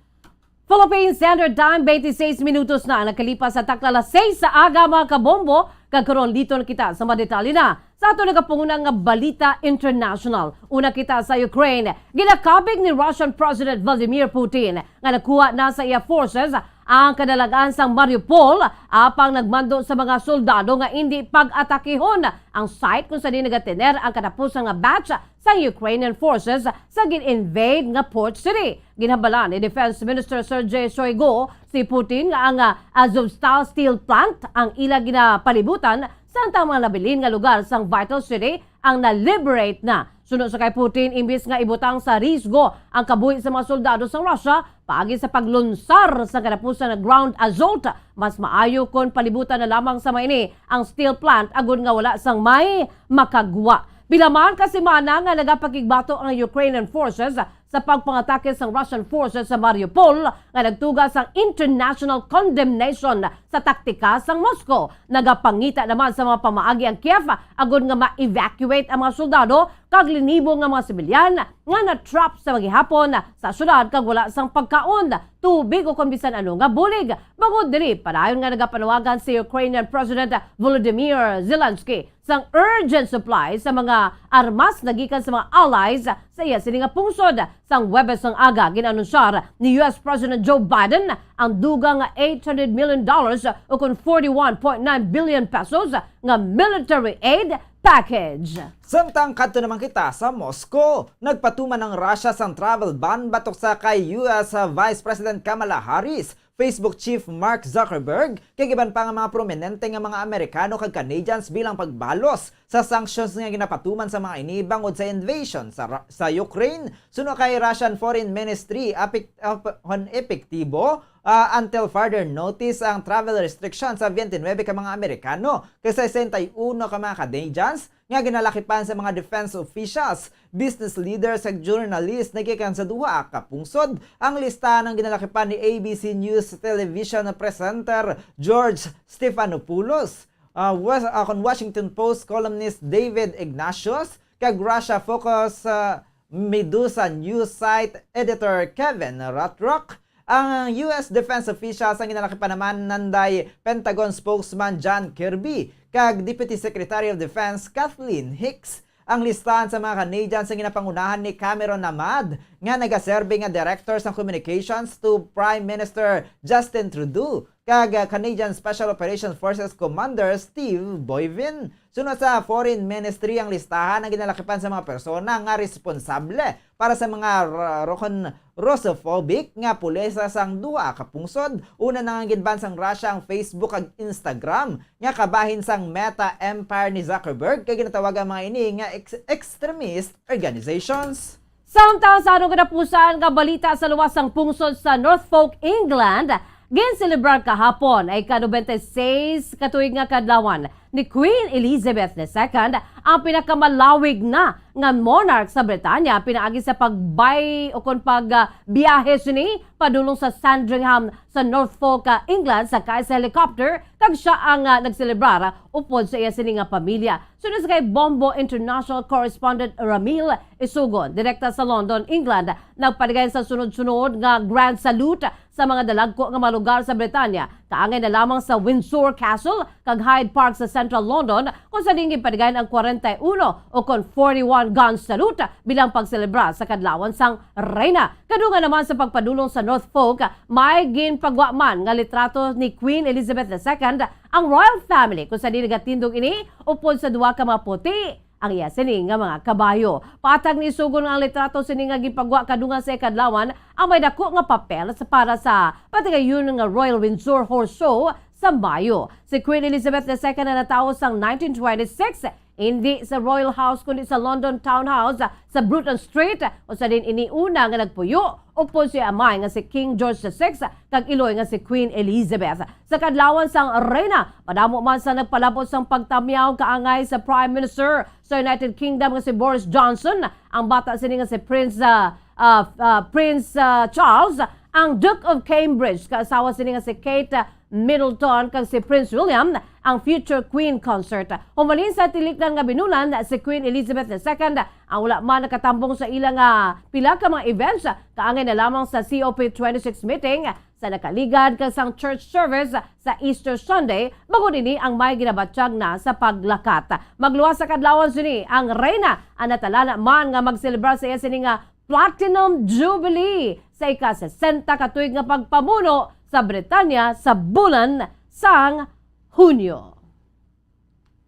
Philippine Standard Time, twenty-six minutos na nakalipas sa takna alas seis sa aga, mga kabombo, kag karon liton kita sa mga detalye na sa ato nagapanguna nga balita international. Una kita sa Ukraine. Ginakabig ni Russian President Vladimir Putin nga nakuha na sa iya forces ang kadalagan sang Mariupol, apang nagmando sa mga soldado nga indi pag-atakihon ang site kung sa diin nagatener ang katapusan nga batch sang Ukrainian forces sa gin-invade nga port city. Ginhambalan ni Defense Minister Sergei Shoigu si Putin nga ang, ah, Azovstal steel plant ang ila ginapalibutan, samtang mga nabilin nga lugar sang vital city ang na-liberate na. Suno sa kay Putin, imbis nga ibutang sa risgo ang kabuhi sa mga soldado sang Russia paagi sa paglunsar sa katapusan nga ground assault, mas maayo kon palibutan na lamang sa maini ang steel plant agud nga wala sang may makagwa. Pila man ka semana nga nagapakigbato ang Ukrainian forces sa pagpangatake sang Russian forces sa Mariupol nga nagtuga sang international condemnation sa taktika sang Moscow. Nagapangita naman sa mga pamaagi ang Kiev agud nga ma-evacuate ang mga soldado kag linibo nga mga sibilyan nga na-trap sa maghihapon sa syudad kag wala sang pagkaon, tubig o kon bisan ano nga bulig. Bangod diri, padayon nga nagapanawagan si Ukrainian President Volodymyr Zelensky sang urgent supply sa mga armas nga gikan sa mga allies sa iya sini nga pungsod. Sang Huwebes sang aga, gin-anunsyar ni U S President Joe Biden ang dugang nga eight hundred million dollars o kon forty-one point nine billion pesos nga military aid package. Samtang kadto naman kita sa Moscow, nagpatuman ang Russia sang travel ban batok sa kay U S Vice President Kamala Harris, Facebook Chief Mark Zuckerberg, kag iban pa nga mga prominente nga mga Amerikano kag Canadians bilang pagbalos sa sanctions nga ginapatuman sa mga ini bangod sa invasion sa Ru-, sa Ukraine. Suno kay Russian Foreign Ministry, apik-, ap-, kon epektibo, ah, until further notice ang travel restriction sa twenty-nine ka mga Amerikano kag sesenta y uno ka mga Canadians nga ginalakipan sa mga defense officials, business leaders, kag journalist nga gikan sa duha ka pungsod. Ang listahan ang ginalakipan ni A B C News television presenter George Stephanopoulos, ah, was-, ah, kon Washington Post columnist David Ignatius, kag Russia Focus, ah, Medusa News site editor Kevin Rothrock. Ang U S defense officials ang ginalakipan naman nanday Pentagon spokesman John Kirby kag Deputy Secretary of Defense Kathleen Hicks. Ang listahan sa mga Canadians ang ginapangunahan ni Cameron Ahmad, nga nagaserbi nga Director sang Communications to Prime Minister Justin Trudeau, kag, ah, Canadian Special Operations Forces Commander Steve Boivin. Sunod sa Foreign Ministry, ang listahan ang ginalakipan sa mga persona nga responsable para sa mga ra-, rokon-, Russophobic nga pulisa sang duha ka pungsod. Una na nga ginban sang Russia ang Facebook kag Instagram nga kabahin sang Meta empire ni Zuckerberg, kag ginatawag ang mga ini nga ex-, extremist organizations. Samtang sa atong katapusan nga balita, sa luwas sang pungsod sa Norfolk, England, ginselebrar kahapon ang ika-ninety-six ka tuig nga kaadlawan ni Queen Elizabeth the Second, ang pinakamalawig na nga monarch sa Britanya pinaagi sa pagbay o kon pag, ah, biyahe sini padulong sa Sandringham sa Norfolk, ah, England, sakay sa helicopter, kag sia ang, ah, nagselebrar, ah, upod sa iya sini nga pamilya. Sunod sa kay Bombo International Correspondent Ramil Isugon, direkta sa London, England, nagpaligay sa sunod-sunod nga grand salute sa mga dalagko nga mga lugar sa Britanya, kaangay na lamang sa Windsor Castle kag Hyde Park sa Central London, kung sa diin ginpatigayon ang forty-one o kon forty-one gun salute bilang pagselebra sa kadlawan sang reyna. Kadungan naman sa pagpadulong sa Norfolk, may ginpagwa man nga litrato ni Queen Elizabeth the Second ang royal family, kung sa diin nagatindog ini upod sa duha ka mga puti ang iya sini nga mga kabayo. Patag ni Isugon nga ang litrato sini nga ginpagwa kadungan sa ikadlawan ang may dako nga papel sa, para sa patigayon nga Royal Windsor Horse Show sa Mayo. Si Queen Elizabeth the Second ang natawo sang nineteen twenty-six, hindi sa Royal House kundi sa London Townhouse sa Bruton Street, kung sa diin ini una nga nagpuyo upod sa iya amay nga si King George the Sixth kag iloy nga si Queen Elizabeth. Sa kadlawan sang reyna, madamo man sa nagpalabot sang pagtamyaw kaangay sa Prime Minister sa United Kingdom nga si Boris Johnson, ang bata sini nga si Prince, ah, ah, ah, Prince, ah, Charles, ang Duke of Cambridge, kaasawa sini nga si Kate, ah, Middleton, kag si Prince William, ang future Queen Consort. Humalin sa tilikdan nga binulan, si Queen Elizabeth the Second ang wala man nakatambong sa ila nga pila ka mga events, kaangay na lamang sa C O P twenty-six meeting sa nakaligad kag sang church service sa Easter Sunday, bangod ini ang may ginabatyag na sa paglakat. Magluwas sa kadlawan sini ang reyna, ang natalana man nga magselebrar sa iya sini nga Platinum Jubilee sa ika-sesenta ka tuig nga pagpamuno sa Britanya sa bulan sang Hunyo.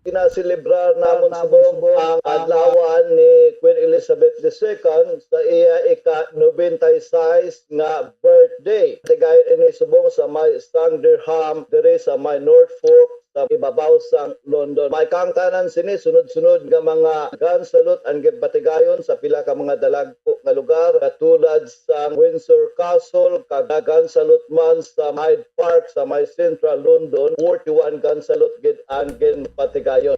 Ginaselebrar namon subong ang adlawan ni Queen Elizabeth the Second sa iya ika-nobenta y seis nga birthday. Tigayon ini subong sa may Sandringham, diri sa may Norfolk, sa ibabaw sang London. May kaangtanan sini sunod-sunod nga mga gun salute ang gipatigayon sa pila ka mga dalagko nga lugar, katulad sa Windsor Castle, kag gun salute man sa Hyde Park sa may Central London. Forty-one gun salute gid ang ginpatigayon.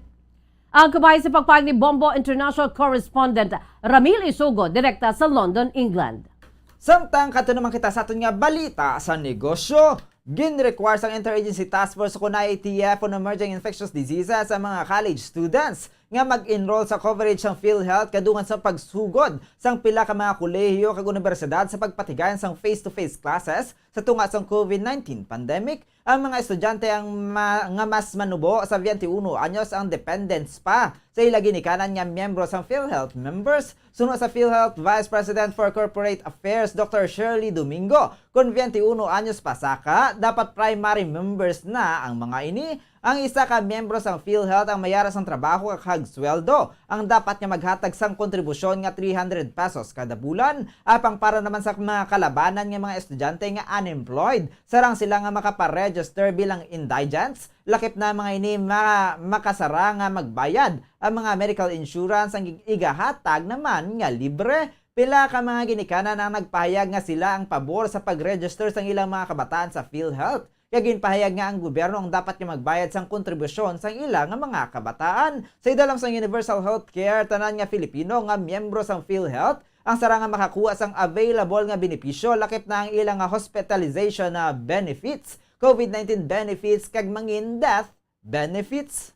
Ang kabahin sa pagpahayag ni Bombo International Correspondent Ramil Isugo, direkta sa London, England. Samtang kadto naman kita sa aton nga balita sa negosyo. Gin-require sang Interagency Task Force o kon I A T F on Emerging Infectious Diseases ang mga college students nga mag-enroll sa coverage sang PhilHealth kadungan sa pagsugod sang pila ka mga kolehiyo kag unibersidad sa pagpatigayon sang face-to-face classes sa tunga sang COVID nineteen pandemic. Ang mga estudyante ang ma-, nga mas manubo sa twenty-one anyos ang dependents pa sa ila ginikanan nga miyembro sang PhilHealth members. Suno sa PhilHealth Vice President for Corporate Affairs, Doctor Shirley Domingo, kon twenty-one anyos pa saka, dapat primary members na ang mga ini. Ang isa ka miyembro sang PhilHealth ang may ara sang trabaho kag sweldo ang dapat nga maghatag sang kontribusyon nga three hundred pesos kada bulan, apang para naman sa mga kalabanan nga mga estudyante nga unemployed, sarang sila nga makaparegister bilang indigents, lakip na mga ini ma-, makasara nga magbayad ang mga medical insurance ang ig-, igahatag naman nga libre. Pila ka mga ginikanan ang nagpahayag nga sila ang pabor sa pag-register sang ilang mga kabataan sa PhilHealth. Kag ginpahayag nga ang gobyerno ang dapat nga magbayad sang kontribusyon sang ila nga mga kabataan. Sa idalom sang universal healthcare, tanan nga Filipino nga miyembro sang PhilHealth ang sarang nga makakuha sang available nga benepisyo, lakip na ang ila nga hospitalization na benefits, COVID nineteen benefits, kag mangin death benefits.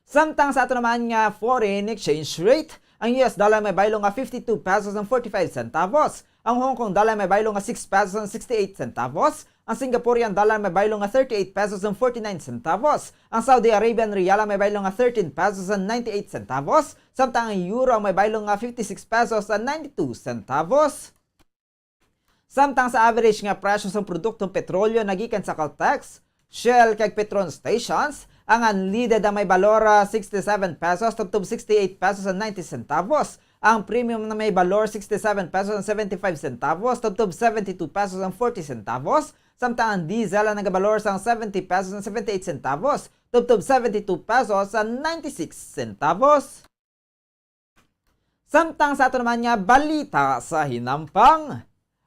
Samtang sa ato naman nga foreign exchange rate, ang U S dollar may baylo nga fifty-two pesos and forty-five centavos, ang Hong Kong dollar may baylo nga six pesos and sixty-eight centavos, Ang Singaporean dollar may baylo nga thirty-eight pesos and forty-nine centavos. Ang Saudi Arabian riyal ang may baylo nga thirteen pesos and ninety-eight centavos, samtang ang euro ang may baylo nga fifty-six pesos and ninety-two centavos. Samtang sa average nga presyo sang produktong petrolyo nagikan sa Caltex, Shell kag Petron stations, ang unleaded ang may balor, ah, sixty-seven pesos tubtob sixty-eight pesos and ninety centavos. Ang premium na may balor sixty-seven pesos and seventy-five centavos tubtob seventy-two pesos and forty centavos, samtang ang diesel ang nagabalor sang seventy pesos and seventy-eight centavos tubtob seventy-two pesos and ninety-six centavos. Samtang sa ato naman nga balita sa hinampang,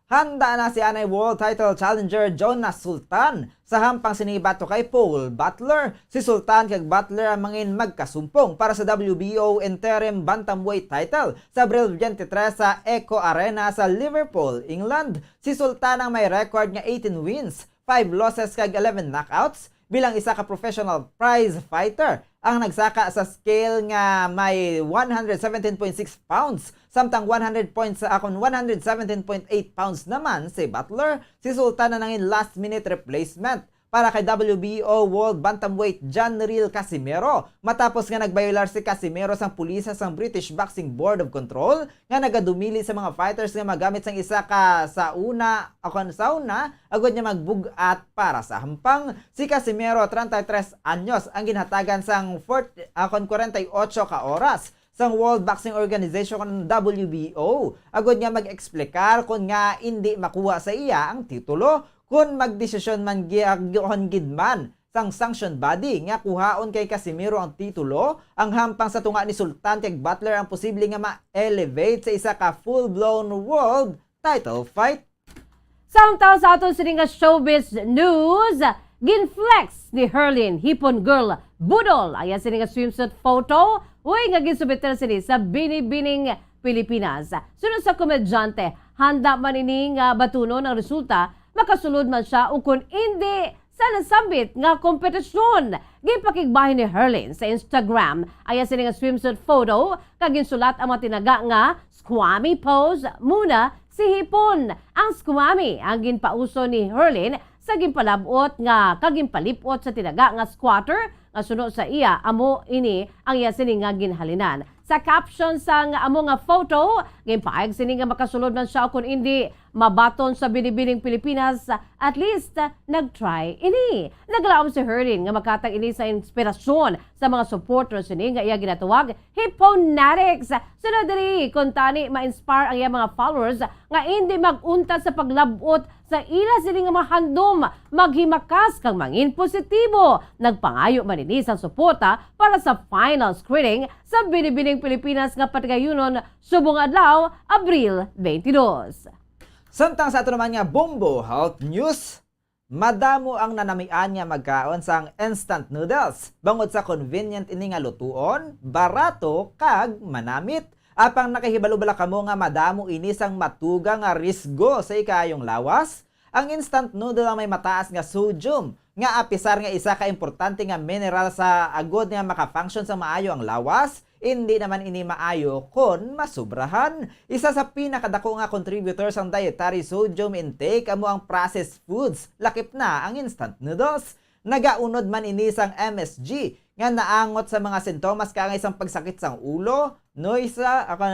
handa na si anay world title challenger Jonas Sultan sa hampang sini batok kay Paul Butler. Si Sultan kag Butler ang mangin magkasumpong para sa W B O interim bantamweight title sa Abril twenty-three sa Echo Arena sa Liverpool, England. Si Sultan ang may record nga eighteen wins, five losses kag eleven knockouts. Bilang isa ka professional prize fighter, ang nagsaka sa scale nga may one hundred seventeen point six pounds, samtang one hundred points, akon, one hundred seventeen point eight pounds naman si Butler. Si Sultan na nangin last-minute replacement para kay W B O World Bantamweight Janriel Casimero, matapos nga nagbayolar si Casimero sang pulisa sang British Boxing Board of Control nga nagadumili sa mga fighters nga magamit sang isa ka sauna, akon, sauna, agud nga magbug-at para sa hampang. Si Casimero, treinta y tres anyos, ang ginhatagan sang fort-, akon, kwarenta y ocho ka oras sang World Boxing Organization, W B O, agud nga mag-eksplikar kon nga indi makuha sa iya ang titulo, kon magdesisyon man gi-, gid man sang sanction body nga kuhaon kay Casimero ang titulo. Ang hampang sa tunga ni Sultan kag Butler ang posible nga ma-elevate sa isa ka full-blown world title fight. Samtang sa aton sini nga showbiz news, ginflex ni Herlin Hipon Girl Budol ang iya sini nga swimsuit photo, uy, nga ginsubiter sini sa Binibining Pilipinas. Suno sa komedyante, handa man ini nga batunon ang resulta, makasulod man sia o kon indi sa nasambit nga kompetisyon. Ginpakigbahin ni Herlin sa Instagram ang iya sini nga swimsuit photo, kag ginsulat ang mga tinaga nga squammy pose muna si Hipon. Ang squammy ang ginpauso ni Herlin sa ginpalab-ot nga kag ginpalip-ot sa tinaga nga squatter, nga suno sa iya, amo ini ang iya sini nga ginhalinan. Sa caption sang amo nga photo, ginpaayag sini nga makasulod man sia o kon indi, mabaton sa Binibining Pilipinas, at least, nag-try ini. Naglaom si Herlin nga makatag ini sa inspirasyon sa mga supporters sini nga iya ginatawag Hiponatics. Sunod diri, kuntani ma-inspire ang iya mga followers nga indi mag-untat sa paglab-ot sa ila sini nga mga handom, maghimakas kag mangin positibo. Nagpangayo man ini sang suporta para sa final screening sa Binibining Pilipinas nga patagayunon subong adlaw, Abril twenty-two. Samtang sa ato naman nga Bombo Health News, madamo ang nanamian nga magkaon sang instant noodles bangod sa convenient ini nga lutuon, barato, kag manamit. Apang nakahibalo bala kamo nga madamo ini sang matuga nga risgo sa ikaayong lawas? Ang instant noodle ang may mataas nga sodium, nga apisar nga isa ka importante nga mineral sa agod nga maka-function sa maayo ang lawas, indi naman ini maayo kon masubrahan. Isa sa pinakadako nga contributor sang dietary sodium intake amo ang processed foods, lakip na ang instant noodles. Nagaunod man ini sang M S G nga naangot sa mga sintomas kaangay sang pagsakit sang ulo, noisa, ako,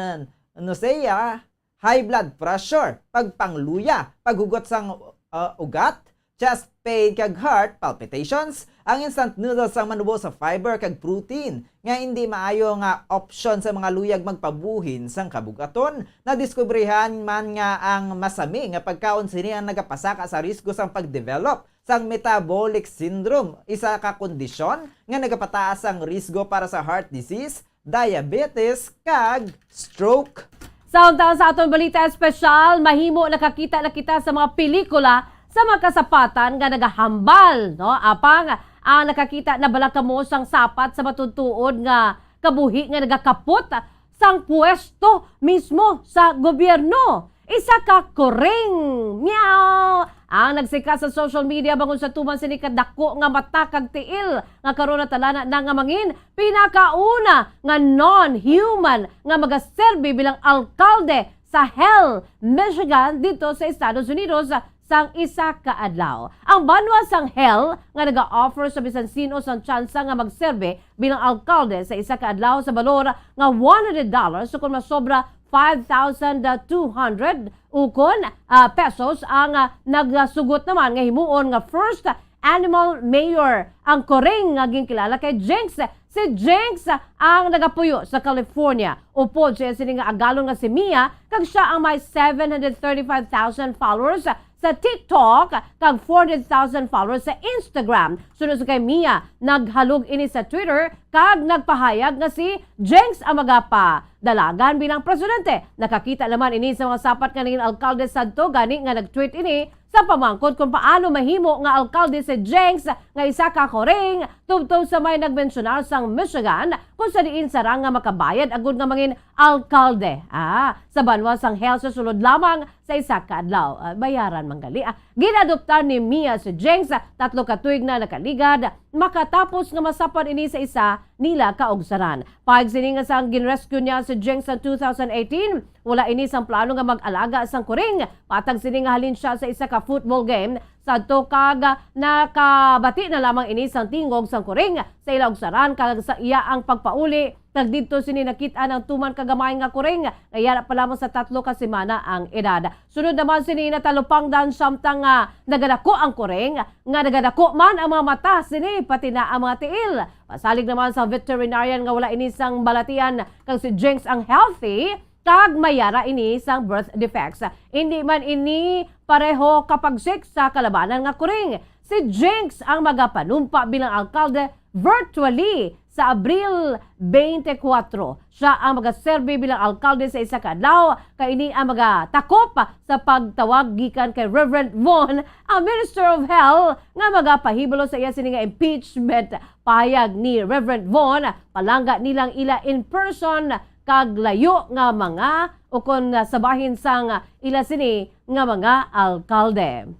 nausea, high blood pressure, pagpangluya, paghugot sang, uh, ugat, chest pain kag heart palpitations. Ang instant noodles ang manubo sa fiber kag protein nga indi maayo nga opsyon sa mga luyag magpabuhin sang kabug-aton. Nadiskubrihan man nga ang masami nga pagkaon sini ang nagapasaka sa risgo sang pagdevelop sang metabolic syndrome, isa ka kondisyon nga nagapataas ang risgo para sa heart disease, diabetes, kag stroke. Samtang sa aton balita espesyal, mahimo nakakita na kita sa mga pelikula sa mga kasapatan nga nagahambal, no? Apang, ah, nakakita na bala kamo sang sapat sa matuod-tuod nga kabuhi nga nagakapot sang pwesto mismo sa gobyerno? Isa ka kuring, meow, ang nagsika sa social media bangod sa tuman sini kadako nga mata kag tiil nga karon natalana na nga mangin pinakauna nga non-human nga magaserbi bilang alkalde sa Hell, Michigan, dito sa Estados Unidos, sang isa ka adlaw. Ang banwa sang Hell nga naga-offer sa bisan sin-o sang tsansa nga magserbi bilang alkalde sa isa ka adlaw sa balor nga one hundred dollars, sukon masobra five thousand two hundred ukon, ah, pesos ang, ah, nagasugot naman nga himuon nga first animal mayor ang Coring nga ginkilala kay Jinx. Si Jinx ang nagapuyo sa California. Upod sa iya sini nga agalon nga si Mia, kag sia ang may seven hundred thirty-five thousand followers sa TikTok kag four hundred thousand followers sa Instagram. Sunod sa kay Mia, naghalog ini sa Twitter kag nagpahayag nga si Jinx ang magapadalagan bilang presidente. Nakakita naman ini sa mga sapat nga naging alkalde sadto, gani nga nag-tweet ini sa pamangkot kung paano mahimo nga alkalde si Jinx nga isa ka Coring tubtob sa may nagmensyonar sang Michigan, kung sa diin sarang nga makabayad agud nga mangin alkalde, ah, sa banwa sang Hell sa sulod lamang sa isa ka adlaw. Ah, bayaran man gali, ah. Ginadoptar ni Mia si Jinx, tatlo ka tuig na nakaligad, makatapos nga masapad ini sa isa nila ka ugsaran. Pahayag sini nga sang ginrescue niya si Jinx sa two thousand eighteen, wala ini sang plano nga mag-alaga sang Coring. Patag sini nga halin sia sa isa ka football game sadto kag nakabati na lamang ini sang tingog sang Coring sa ila ugsaran kag sa iya ang pagpauli, kag didto sini nakit-an ang tuman ka gamay nga Coring nga yara pa lamang sa tatlo ka semana ang edad. Sunod naman sini, natalupangdan samtang nga nagadako ang Coring, nga nagadako man ang mga mata sini, pati na ang mga tiil. Pasalig naman sa veterinarian nga wala ini sang balatian kag si Jinx ang healthy, kag may yara ini sang birth defects. Indi man ini pareho kapagsik sa kalabanan nga Coring. Si Jinx ang magapanumpa bilang alkalde virtually sa Abril twenty-four. Sia ang magaserbi bilang alkalde sa isa ka adlaw, kay ini ang magatakop sa pagtawag gikan kay Reverend Von, ang Minister of Health, nga magapahibalo sa iya sini nga impeachment. Pahayag ni Reverend Von, palangga nilang ila in person kag layo nga mga ukon nga sa bahin sang ila sini nga mga alkalde.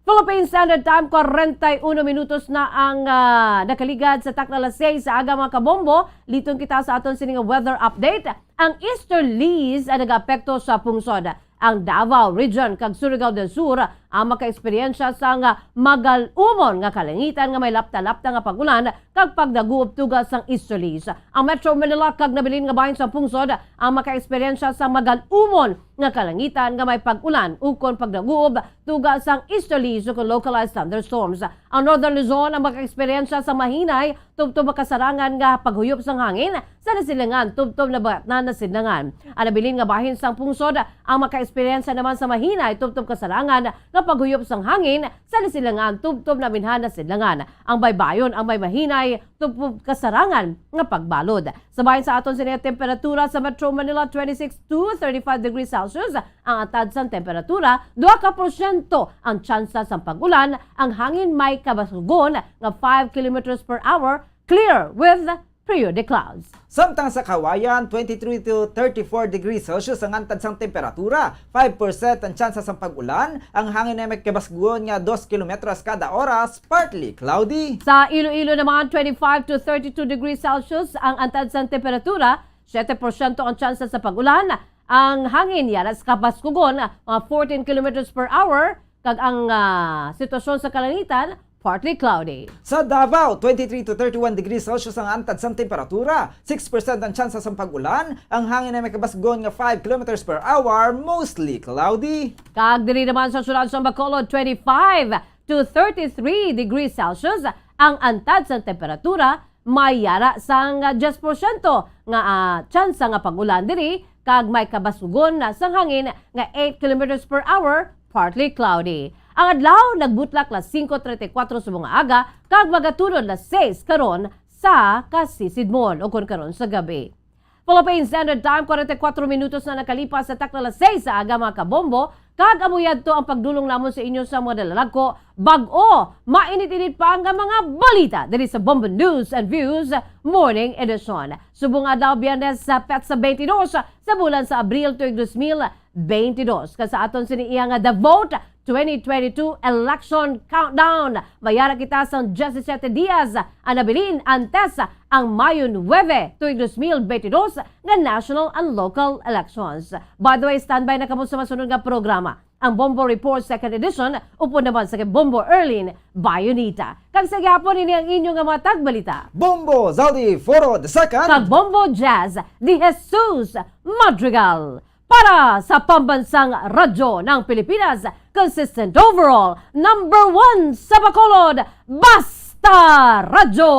Philippine Standard Time, kwarenta y uno minutos na ang, ah, nakaligad sa takna alas seis sa aga, mga kabombo. Liton kita sa aton sini nga weather update. Ang easterlies ang nagaapekto sa pungsod. Ang Davao Region kag Surigao del Sur ang makaeksperyensya sang magal-umon nga kalangitan nga may lapta-lapta nga pag-ulan kag pagdaguob tuga sang easterlies. Ang Metro Manila kag nabilin nga bahin sang pungsod ang makaeksperyensya sang magal-umon nga kalangitan nga may pag-ulan ukon pagdaguob tuga sang easterlies ukon localized thunderstorms. Ang Northern Luzon ang makaeksperyensya sa mahinay tubtob makasarangan nga paghuyop sang hangin sa nasilangan tubtob nabayatnan na sidlangan. Ang nabilin nga bahin sang pungsod ang makaeksperyensya naman sa mahinay tubtob kasarangan nga paghuyop sang hangin sa nasilangan tubtob naminhan na sidlangan. Ang baybayon ang may mahinay tubtob kasarangan nga pagbalod. Sa bahin sa aton sini nga temperatura sa Metro Manila, twenty-six to thirty-five degrees Celsius ang antad sang temperatura, dua ka porsyento ang tsansa sang pag-ulan, ang hangin may kabaskugon nga five kilometers per hour, clear with periodic clouds. Samtang sa Cauayan, twenty-three to thirty-four degrees Celsius ang antad sang temperatura, five percent ang tsansa sang pag-ulan, ang hangin ay may kabaskugon nga dos kilometros kada oras, partly cloudy. Sa Iloilo naman, twenty-five to thirty-two degrees Celsius ang antad sang temperatura, siyete porsyento ang tsansa sa pag-ulan, ang hangin yara sa kabaskugon, mga fourteen kilometers per hour, kag ang, ah, sitwasyon sa kalangitan, partly cloudy. Sa Davao, twenty-three to thirty-one degrees Celsius ang antad sang temperatura, six percent ang tsansa sang pag-ulan, ang hangin ay may kabasgon nga five kilometers per hour, mostly cloudy. Kag diri naman sa siyudad sa Bacolod, twenty-five to thirty-three degrees Celsius ang antad sang temperatura, may yara sang diyes porsyento nga, ah, tsansa nga pag-ulan diri, kag may kabaskugon na sang hangin nga eight kilometers per hour, partly cloudy. Ang adlaw nagbutlak las singko treinta y cuatro subong nga aga, kag magatunod las seis karon sa kasisidmon, o kon karon sa gabi. Philippine Standard Time, kwarenta y kuwatro minutos na nakalipas sa takna las seis sa aga, mga kabombo, kag amo yadto ang pagdulong namon sa inyo sa mga dalalagko. Bag-o, mainit-init pa nga mga balita diri sa Bombo News and Views Morning Edition. Subong adlaw, Biyernes, sa petsa twenty-two sa bulan sa Abril tuig dos mil twenty-two. Kag sa aton sini iya nga The Vote twenty twenty-two Election Countdown, may ara kita sang diyasisiete dias ang nabilin antes ang Mayo nuebe tuig dos mil bentidós nga national and local elections. By the way, standby na kamo sa masunod nga programa, ang Bombo Report Second Edition, upod naman sa kay Bombo Erlin Bayonita. Kag sa gihapon, ini ang inyo nga mga tagbalita. Bombo Zaldi Foro the Second. Kag Bombo Jazz di Jesus Madrigal. Para sa Pambansang Radyo ng Pilipinas, consistent overall, number one sa Bacolod, Basta Radyo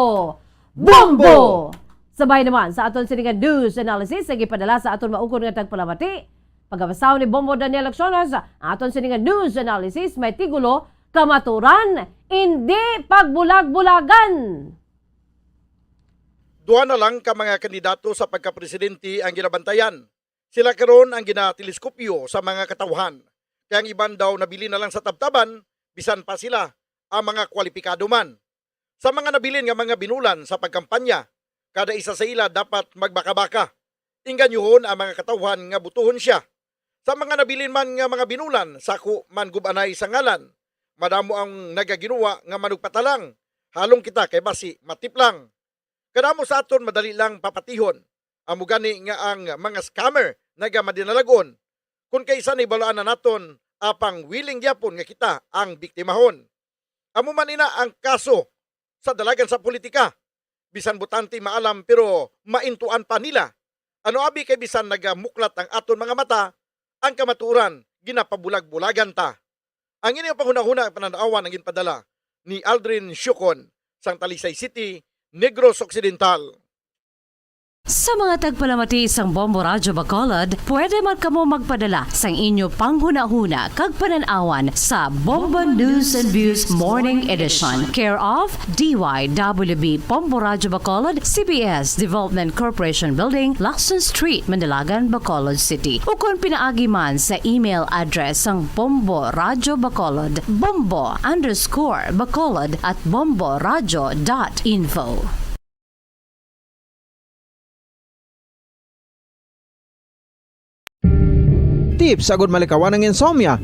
Bombo! Sabay naman sa aton sini nga news analysis nga gipadala sa aton maukon nga tagpalamati. Pagabasahon ni Bombo Daniel Acciones, ang aton sini nga news analysis may tigulo, Kamaturan, Indi Pagbulag-bulagan. Duha na lang ka mga kandidato sa pagkapresidente ang ginabantayan. Sila karon ang ginateleskopyo sa mga katawhan, kay ang iban daw nabilin na lang sa tabtaban, bisan pa sila ang mga kwalipikado man. Sa mga nabilin nga mga binulan sa pagkampanya, kada isa sa ila dapat magbaka-baka. Inganyohon ang mga katawhan nga butuhon sia. Sa mga nabilin man nga mga binulan, sako man gub-anay sa ngalan. Madamo ang nagaginuwa nga manugpatalang. Halong kita kay basi matiplang. Kadamo sa aton madali lang papatihon. Amo gani nga ang mga scammer nagamadinalag-on. Kon kaisa ni balaan na naton, apang willing gyapon nga kita ang biktimahon. Amo man ina ang kaso sa dalagan sa politika. Bisan botante maalam pero maintuan pa nila. Ano abi kay bisan nagamuklat ang aton mga mata, ang kamatuoran ginapabulag-bulagan ta. Ang inyo panghunahuna panan-awan ang ginpadala ni Aldrin Siocon sang Talisay City, Negros Occidental. Sa mga tagpalamati sang Bombo Radyo Bacolod, pwede man kamo magpadala sang inyo panghunahuna kag panan-awan sa Bombo News and Views Morning Edition, care of D Y W B Bombo Radyo Bacolod, C B S Development Corporation Building, Lacson Street, Manalagan, Bacolod City, ukon pinaagi man sa email address sang Bombo Radyo Bacolod, bombo underscore bacolod at bomboradyo dot info. Tips agud malikawan ang insomnia.